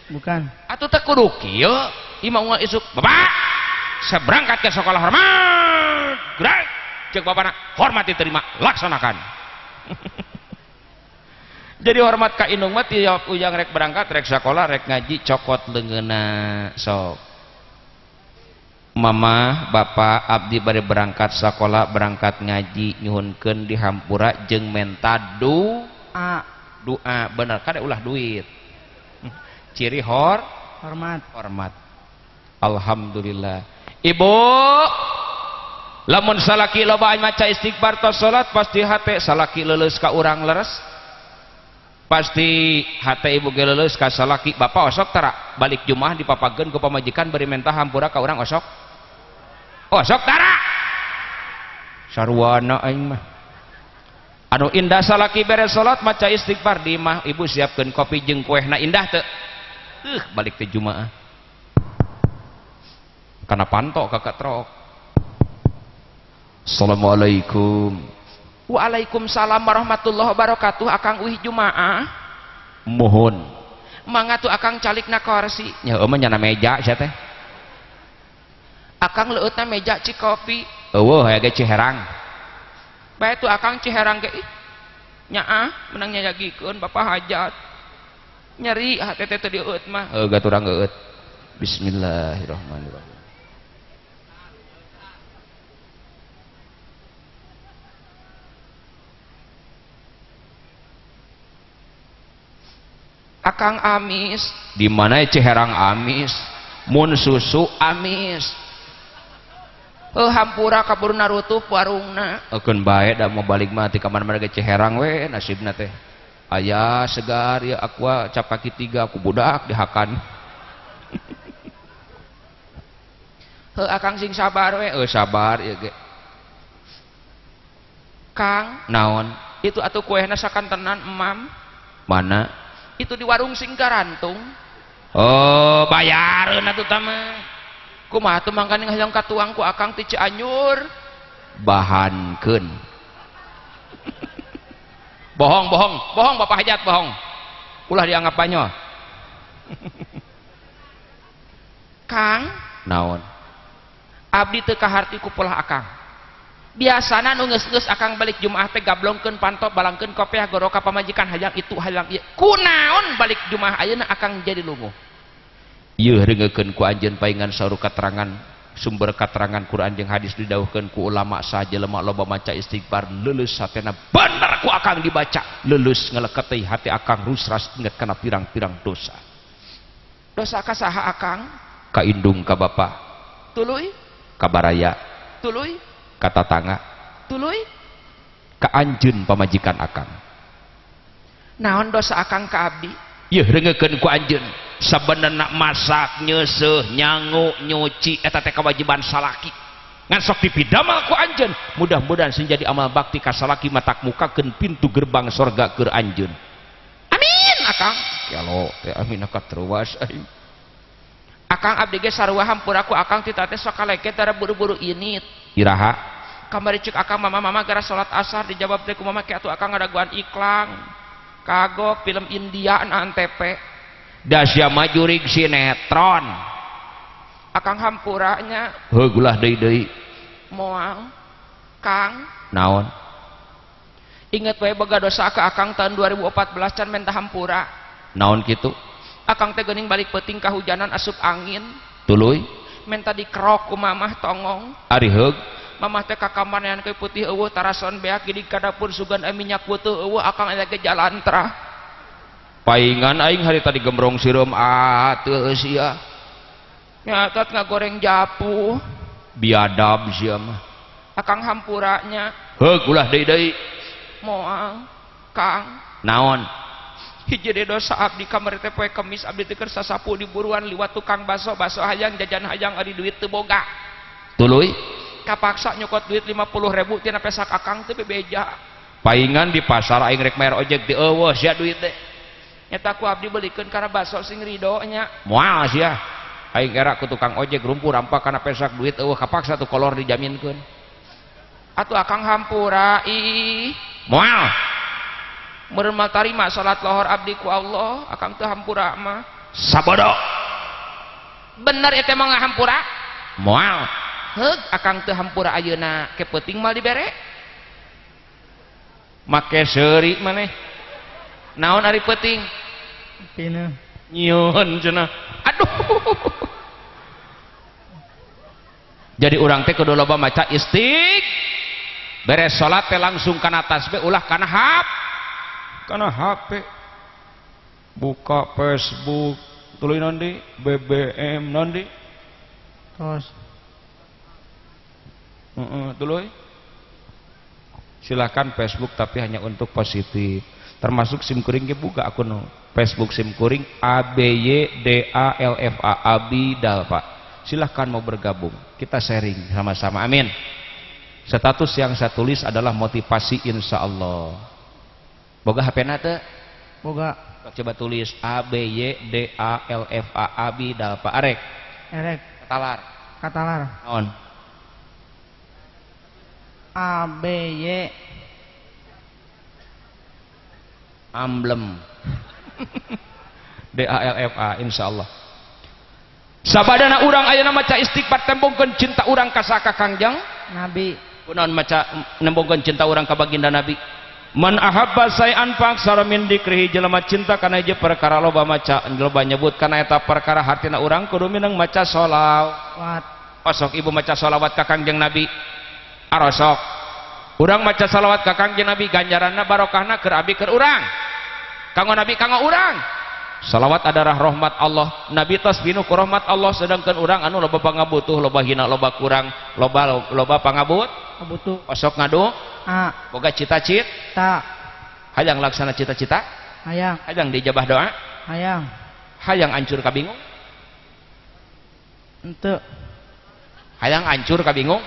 bukan atuh teh kudu kieu imah unggal isuk bapak saya berangkat ke sekolah hormat gerak cek bapana hormat diterima laksanakan. Jadi hormat ka indung mah tiap ujang rek berangkat rek sekolah rek ngaji cokot leungeunna sok mama bapak abdi bade berangkat sekolah berangkat ngaji nyuhunkeun dihampura jeung menta doa doa bener kada ulah duit ciri hormat hormat. Alhamdulillah ibu lamun salaki loba maca istighfar tos salat pasti hate salaki leuleus ka urang leres pasti hate ibu ge leuleus ka salaki bapak osok tara balik Jumaah dipapageun ku pamajikan bari menta hampura ka urang osok osok tara sarwana aing mah anu indah salaki beres salat maca istighfar di imah ibu siapkeun kopi jeung kuehna indah teu balik ke Jumaah kana pantok ka katrok. Assalamualaikum. Waalaikumsalam warahmatullahi wabarakatuh. Akang uih Jumaah mohon mangga tuh akang calikna kursi nya heueuh mah nyana meja sia teh akang leueutna meja cikopi eueuh aya ge Ciherang bae tuh akang Ciherang ge nyaah menang nyayagikeun bapak hajat nyeri hate teh teu dieueut mah heueuh gaturang eueut. Bismillahirrahmanirrahim. Akang amis. Di mana Ciherang amis? Mun susu amis. Heuh hampura kabur narutup warungna. Ekeun bae da mau balik mah ti ka mana-mana ge Ciherang we nasibna teh. Aya segar ya aqua cap kaki 3 ku budak dihakan. Heuh akang sing sabar we. Heuh sabar ieu ge. Kang, naon? Itu atuh kuehna sakantenan emam. Mana? Itu di warung sing garantung. Oh, bayareun atuh tah mah. Kumaha atuh mangkaning hayang katuang ku akang ti Cianjur? Bahankeun. Bohong, bohong, bohong Bapak Hajat bohong. Ulah dianggap banyol. Kang, naon? Abdi teu kaharti ku polah akang. Biasana nu geus-geus akang balik Jumaah teh gablongkeun panto, balangkeun kopiah, goroka pamajikan hayang itu hayang ieu. Kunaon balik Jumaah ayeuna akang jadi lunguh? Ieu reungeukeun ku anjeun paingan saur katerangan sumber katerangan Quran jeung hadis didawuhkeun ku ulama saha jelema loba maca istighfar leuleus hatena bener ku akang dibaca leuleus ngaleketei hati akang rusras inget kana pirang-pirang dosa. Dosa ka saha akang? Ka indung ka bapa. Tuluy ka baraya. Tuluy ka tatangga. Tuluy ka anjeun pamajikan akang. Naon dosa akang ka abdi? Yeuh reungeukeun ku anjeun. Sabenerna masak, nyeuseuh, nyangu, nyuci eta teh kewajiban salaki. Ngan sok dipidamel ku anjeun. Mudah-mudahan sing jadi amal bakti ka salaki matak mukakeun pintu gerbang sorga keur anjeun. Amin akang. Kelo teh amin katruas aing. Akang abdi ge sarua hampura ku akang ti teh sok kaleket tara buru-buru init. Iraha? Kamari ceuk akang mama-mama gara salat asar dijawab teh ku mama ke atuh akang ngadaguan iklan. Kagok film India na Antp. Dasya majurig sinetron. Akang hampuranya. Heuh ulah deui-deui. Moal. Kang, naon? Inget we boga dosa ka akang tahun 2014 can menta hampura. Naon kitu? Akang teh geuning balik peuting kahujanan asup angin. Tuluy menta dikerok ku mamah tongong. Ari heug mamah teh ka kamar nean kue putih eueuh tarason beak gidig ka dapur sugan minyak butuh eueuh akang aya ge jalantrah. Paingan aing hari tadi gembrong sireum atuh sia. Nyatat ngagoreng japuh. Biadab sia mah. Akang hampuranya. Heug ulah deui-deui. Moal. Kang, naon? Hiji deui dosa abdi kamari teh poe Kemis abdi teh keur sasapu di buruan liwat tukang baso, baso hayang jajan hayang ari duit teu boga. Tuluy kapaksa nyokot duit 50.000 tina pesak akang teh bebeja. Paingan di pasar aing rek bayar ojek teu eueuh sia duit teh. Nyata ku abdi belikeun kana baso sing rido nya. Moal sia. Aing era ku tukang ojek rumpuh rampak kana pesak duit eueuh kapaksa tuh kolor dijaminkeun. Atuh akang hampura ih. Moal. Meureun mah tarima salat lohor abdi ku Allah, akang teu hampura mah. Sabodo. Bener eta mah ngahampura? Moal. Heug akang teu hampura ayeuna ke peuting mal dibere. Make seuri maneh. Naon ari peuting? Pina. Nyieun cenah. Aduh. Jadi urang teh kudu loba maca istighfar. Beres salat teh langsung kana tasbih ulah kana HP. Kana HP. Buka Facebook, tuluy naon deui? BBM naon deui? Tos. Heeh, tuluy. Silakan Facebook tapi hanya untuk positif. Termasuk simkuring ge buka akun Facebook simkuring A B Y D A L F A Abi Dalfa. Silahkan mau bergabung, kita sharing sama-sama. Amin. Status yang saya tulis adalah motivasi insya Allah. Boga HP na teu? Boga. Coba tulis A B Y D A L F A Abi Dalfa. Arek. Arek. Katalar. Katalar. Naon? A B Y Amblem. D A L F A insyaallah. Sabadana urang ayeuna maca istighfar tembongkeun cinta urang ka saka Kangjeng Nabi. Kunaon maca nembongkeun cinta urang ka baginda Nabi? Man ahabba sayan faksara min dikrihi, jelema cinta kana hiji perkara loba maca loba nyebut kana eta perkara hartina urang kudu mineng maca sholawat. Osok ibu maca sholawat ka Kangjeng Nabi. Arosok. Urang maca sholawat ka Kangjeng Nabi ganjaranna barokahna keur abi keur urang. Kanggo Nabi kanggo urang. Salawat adalah rahmat Allah. Nabi tos pinuh ku rahmat Allah, sedangkan urang anu loba pangabutuh, loba hina, loba kurang, loba loba pangabut, butuh. Osok ngadu, A. Boga cita-cita. Hayang laksana cita-cita? Hayang. Hayang dijabah doa? Hayang. Hayang ancur kabingung? Henteu. Hayang ancur kabingung?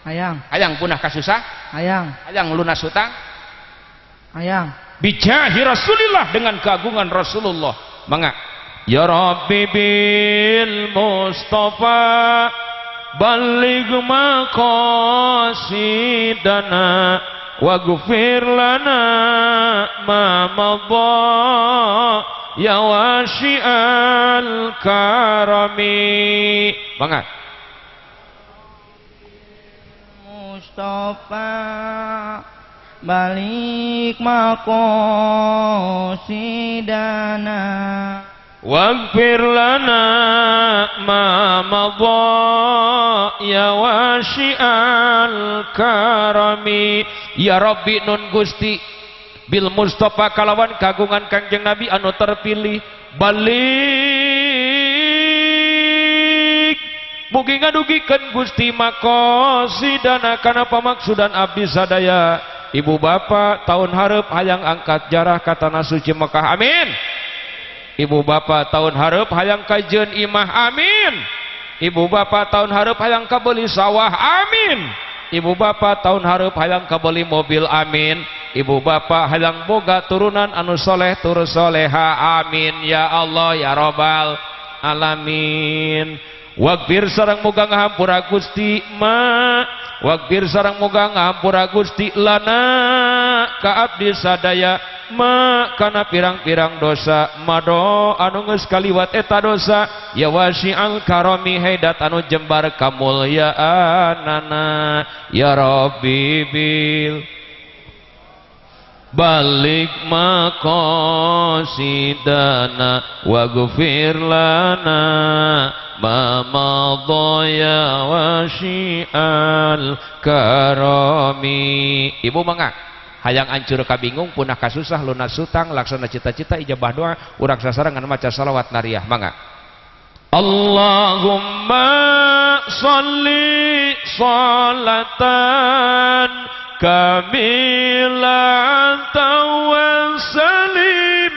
Hayang. Hayang punah kasusah? Hayang. Hayang lunas hutang? Hayang. Bijahi Rasulillah, dengan keagungan Rasulullah. Mangga. Ya Rabbi bil Mustafa balligh maqasidana waghfir lana ma madha ya wasi'al karami. Mangga. Mustafa balik maqasidana waghfir lana ma madha ya wasi'al karami. Ya Rabbi nun Gusti bil Mustafa kalawan kagungan Kangjeng Nabi anu terpilih, balik mugi ngadugikeun Gusti maqasidana kana pamaksudan abdi sadaya. Ibu bapak tahun hareup hayang angkat jarah ka tanah suci Mekah, amin. Ibu bapak tahun hareup hayang kajeun imah, amin. Ibu bapak tahun hareup hayang kabeuli sawah, amin. Ibu bapak tahun hareup hayang kabeuli mobil, amin. Ibu bapak hayang boga turunan anu soleh tur soleha, amin. Ya Allah ya Robbal alamin. Waghfir sareng muga ngahampura Gusti ma, waghfir sareng muga ngahampura Gusti lana ka abdi sadaya ma kana pirang-pirang dosa mado anu geus kaliwat eta dosa ya wasi'al karami haidat anu jembar kamulyaanana. Ya Rabbi bil balik maqasidana waghfir lana ma madha ya wasi'al karami. Ibu mangga hayang ancur kabingung punah kasusah lunas hutang laksana cita-cita ijabah doa urang sasarengan maca salawat nariyah. Mangga. Allahumma sholli sholatan kamilatan wa salim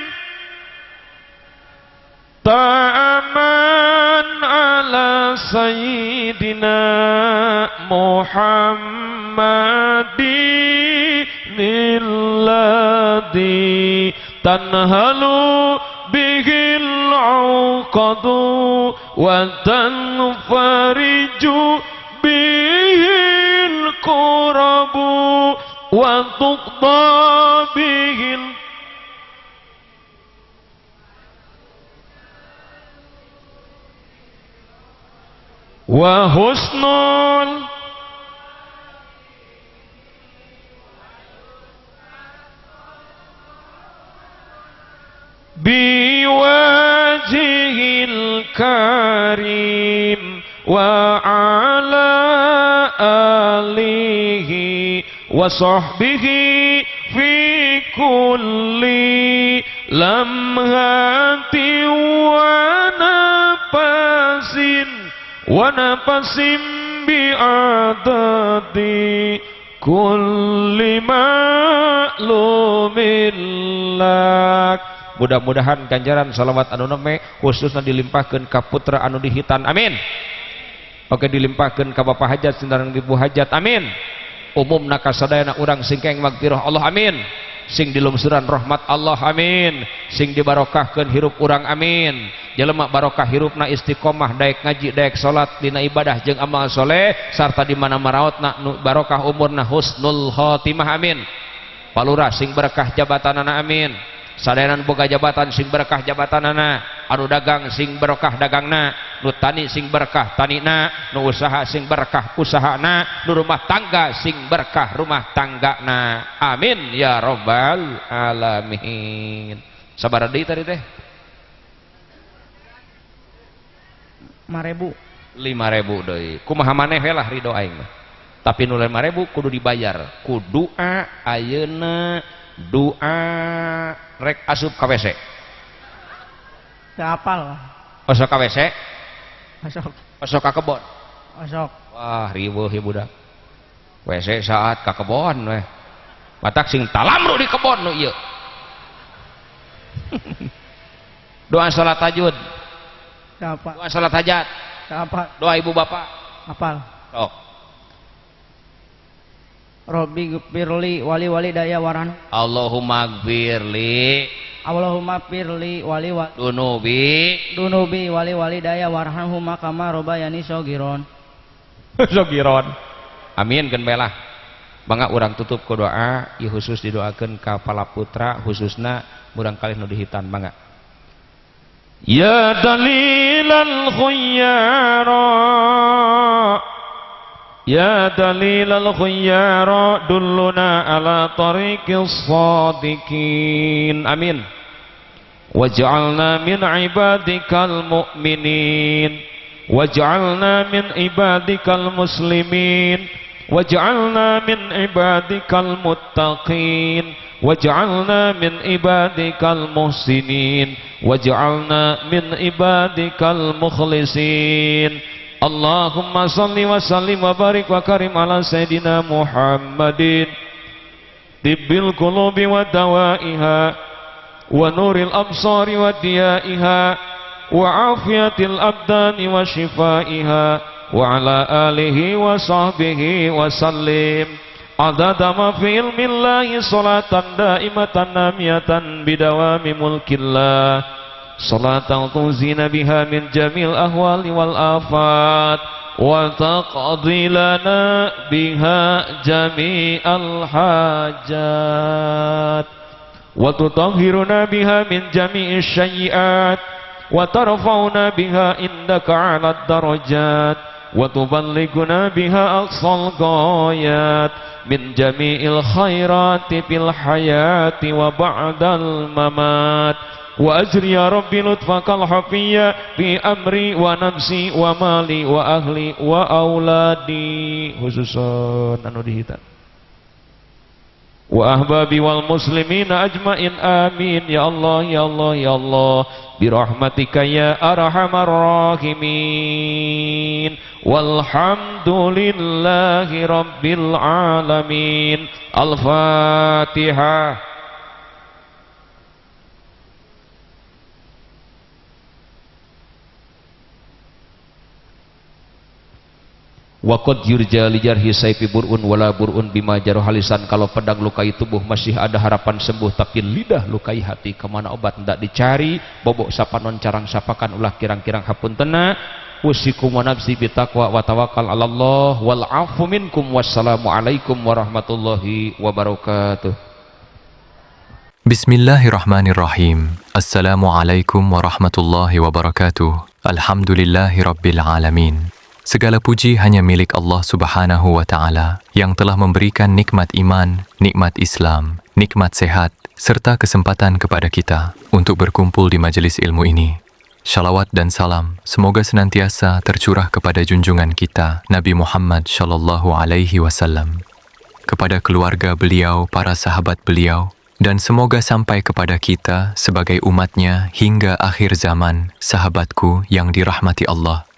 ta'aman ala sayyidina Muhammadin alladhi tanhalu bihil uqadu wa tanfariju bihil kurabu wa tuqda bihil wa husnul biwajhil karim wa ala alihi wa sahbihi fi kulli lamhati wa nafasin wa nafasin bi'adadi kulli ma'lumin lak. Mudah-mudahan ganjaran salawat anu neme khususna dilimpahkeun ka putra anu dihitan, amin. Oke, dilimpahkeun ka bapak hajat sareng ibu hajat, amin. Umumna kasadayana urang singkeng magfirah Allah, amin. Sing dilungsuran rahmat Allah, amin. Sing dibarokahkeun hirup urang, amin. Jelema barokah hirupna istiqomah daek ngaji daek salat dina ibadah jeung amal soleh sarta di mana maraotna barokah umurna husnul khotimah, amin. Palurah sing berkah jabatanana, amin. Sadayana boga jabatan sing berkah jabatanana, anu dagang sing berkah dagangna, nu tani sing berkah tanina, nu usaha sing berkah usahana, nu rumah tangga sing berkah rumah tanggana, amin ya robbal alamin. Sabaraha deui tadi teh? 5.000. 5.000 deui. Kumaha maneh we lah ridho aing mah. Tapi nu 5.000 kudu dibayar ku doa ayeuna, doa rek asup ka WC. Teu apal. Osok ka WC? Osok. Osok ka kebon? Osok. Wah, riweuh ieu budak. WC saat ka kebon weh. Matak sing talamru di kebon nu ieu. Doa salat tahajud. Apa? Doa salat hajat. Apa? Doa ibu bapak. Apal. Sok. Robbi gfirli wali wali daya waran. Allahumma gfirli. Allahumma firli wali wali dunubi. Dunubi wali wali daya warhanhuma kama robayani sogiron. Sogiron. Amin keun bae lah. Mangga urang tutup ku doa, ieu khusus didoakeun ka pala putra khususna murang kalih nu dihitan mangga. Ya dalilal khuyyara, ya dalilal khuyyara, dulluna ala tariqis sadiqin. Amin. Waj'alna min ibadikal mu'minin, waj'alna min ibadikal muslimin, waj'alna min ibadikal muttaqin, waj'alna min ibadikal muhsinin, waj'alna min ibadikal mukhlisin. Allahumma salli wa sallim wa barik wa karim ala sayyidina Muhammadin tibbil qulubi wa dawaiha wa nuril absari wa diyaiha wa afiyatil abdani wa shifaiha wa ala alihi wa sahbihi wa sallim. Adada ma fi ilmillahi salatan daimatan namiyatan bidawami mulkillah salatan tuzina biha min jamil ahwali wal afat wa taqdi lana biha jami'al hajat wa tutahhiruna biha min jami'is syai'at wa tarfa'una biha indaka 'alad darajat wa tuballighuna biha aqsal ghayat min jami'il khairati fil hayati wa ba'dal mamat wa ajri ya rabbi lutfakal hafiyya fi amri wa nafsi wa mali wa ahli wa auladi khususan anu dihitan wa ahbabi wal muslimina ajmain. Amin ya Allah ya Allah ya Allah birahmatika ya arhamar rahimin. Walhamdulillahi rabbil alamin. Al-Fatihah. Wa qad yurja li jarhi sayfi burun wala burun bima jarohalisan. Kalau pedang lukai tubuh masih ada harapan sembuh, tapi lidah lukai hati, kemana obat hendak dicari? Bobok sapanon carang sapakan ulah kirang-kirang hapuntena. Usikum wa nafsi bitaqwa wa tawakkal 'ala Allah wal afu minkum. Wassalamualaikum warahmatullahi wabarakatuh. Bismillahirrahmanirrahim. Assalamualaikum warahmatullahi wabarakatuh. Alhamdulillahi rabbil alamin. Segala puji hanya milik Allah Subhanahu wa Ta'ala yang telah memberikan nikmat iman, nikmat Islam, nikmat sehat, serta kesempatan kepada kita untuk berkumpul di majelis ilmu ini. Shalawat dan salam semoga senantiasa tercurah kepada junjungan kita, Nabi Muhammad Shallallahu Alaihi Wasallam, kepada keluarga beliau, para sahabat beliau, dan semoga sampai kepada kita sebagai umatnya hingga akhir zaman, sahabatku yang dirahmati Allah.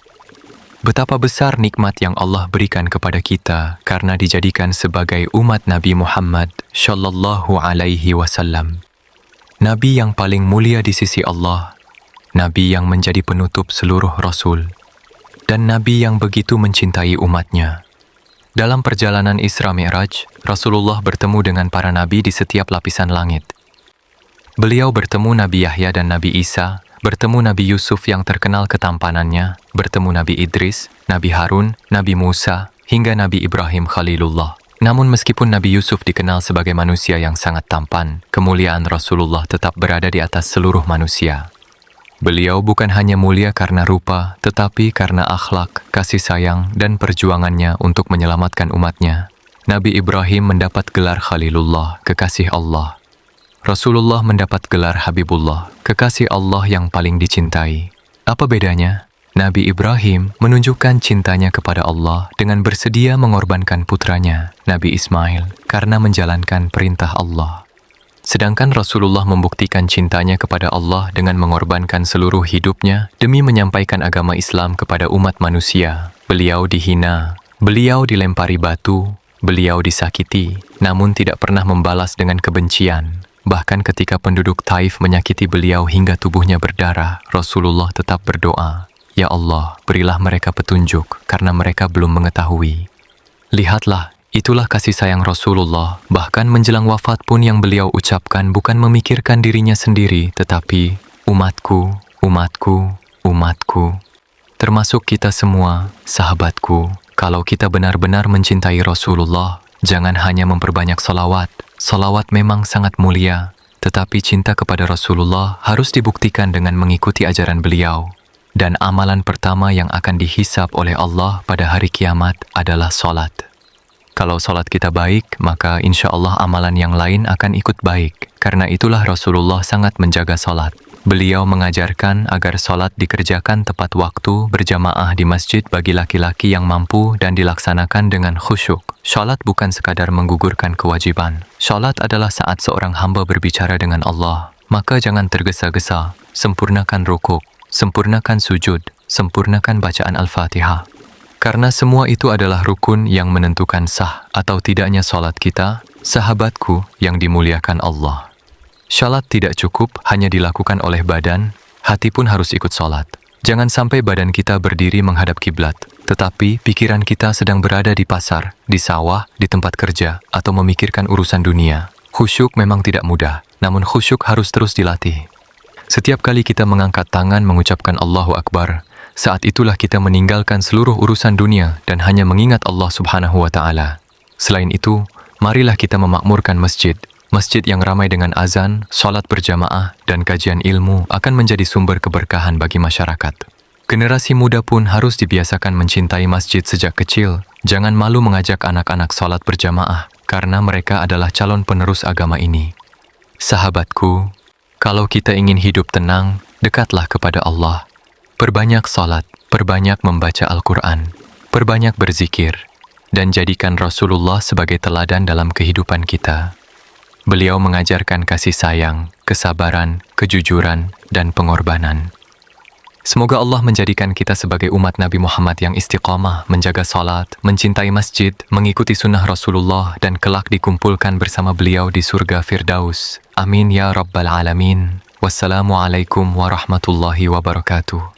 Betapa besar nikmat yang Allah berikan kepada kita karena dijadikan sebagai umat Nabi Muhammad Shallallahu Alaihi Wasallam. Nabi yang paling mulia di sisi Allah, Nabi yang menjadi penutup seluruh Rasul, dan Nabi yang begitu mencintai umatnya. Dalam perjalanan Isra Mi'raj, Rasulullah bertemu dengan para Nabi di setiap lapisan langit. Beliau bertemu Nabi Yahya dan Nabi Isa, bertemu Nabi Yusuf yang terkenal ketampanannya, bertemu Nabi Idris, Nabi Harun, Nabi Musa, hingga Nabi Ibrahim Khalilullah. Namun meskipun Nabi Yusuf dikenal sebagai manusia yang sangat tampan, kemuliaan Rasulullah tetap berada di atas seluruh manusia. Beliau bukan hanya mulia karena rupa, tetapi karena akhlak, kasih sayang, dan perjuangannya untuk menyelamatkan umatnya. Nabi Ibrahim mendapat gelar Khalilullah, kekasih Allah. Rasulullah mendapat gelar Habibullah, kekasih Allah yang paling dicintai. Apa bedanya? Nabi Ibrahim menunjukkan cintanya kepada Allah dengan bersedia mengorbankan putranya, Nabi Ismail, karena menjalankan perintah Allah. Sedangkan Rasulullah membuktikan cintanya kepada Allah dengan mengorbankan seluruh hidupnya demi menyampaikan agama Islam kepada umat manusia. Beliau dihina, beliau dilempari batu, beliau disakiti, namun tidak pernah membalas dengan kebencian. Bahkan ketika penduduk Taif menyakiti beliau hingga tubuhnya berdarah, Rasulullah tetap berdoa, "Ya Allah, berilah mereka petunjuk karena mereka belum mengetahui." Lihatlah, itulah kasih sayang Rasulullah. Bahkan menjelang wafat pun yang beliau ucapkan bukan memikirkan dirinya sendiri, tetapi umatku, umatku, umatku. Termasuk kita semua, sahabatku. Kalau kita benar-benar mencintai Rasulullah, jangan hanya memperbanyak salawat. Salawat memang sangat mulia, tetapi cinta kepada Rasulullah harus dibuktikan dengan mengikuti ajaran beliau. Dan amalan pertama yang akan dihisab oleh Allah pada hari kiamat adalah salat. Kalau salat kita baik, maka insya Allah amalan yang lain akan ikut baik. Karena itulah Rasulullah sangat menjaga salat. Beliau mengajarkan agar salat dikerjakan tepat waktu berjamaah di masjid bagi laki-laki yang mampu dan dilaksanakan dengan khusyuk. Salat bukan sekadar menggugurkan kewajiban. Salat adalah saat seorang hamba berbicara dengan Allah. Maka jangan tergesa-gesa, sempurnakan rukuk, sempurnakan sujud, sempurnakan bacaan Al-Fatihah. Karena semua itu adalah rukun yang menentukan sah atau tidaknya salat kita, sahabatku yang dimuliakan Allah. Salat tidak cukup hanya dilakukan oleh badan, hati pun harus ikut salat. Jangan sampai badan kita berdiri menghadap kiblat, tetapi pikiran kita sedang berada di pasar, di sawah, di tempat kerja, atau memikirkan urusan dunia. Khusyuk memang tidak mudah, namun khusyuk harus terus dilatih. Setiap kali kita mengangkat tangan mengucapkan Allahu Akbar, saat itulah kita meninggalkan seluruh urusan dunia dan hanya mengingat Allah Subhanahu wa Ta'ala. Selain itu, marilah kita memakmurkan masjid. Masjid yang ramai dengan azan, salat berjamaah, dan kajian ilmu akan menjadi sumber keberkahan bagi masyarakat. Generasi muda pun harus dibiasakan mencintai masjid sejak kecil. Jangan malu mengajak anak-anak salat berjamaah, karena mereka adalah calon penerus agama ini. Sahabatku, kalau kita ingin hidup tenang, dekatlah kepada Allah. Perbanyak salat, perbanyak membaca Al-Quran, perbanyak berzikir, dan jadikan Rasulullah sebagai teladan dalam kehidupan kita. Beliau mengajarkan kasih sayang, kesabaran, kejujuran, dan pengorbanan. Semoga Allah menjadikan kita sebagai umat Nabi Muhammad yang istiqamah, menjaga salat, mencintai masjid, mengikuti sunnah Rasulullah, dan kelak dikumpulkan bersama beliau di surga Firdaus. Amin ya Rabbal Alamin. Wassalamualaikum warahmatullahi wabarakatuh.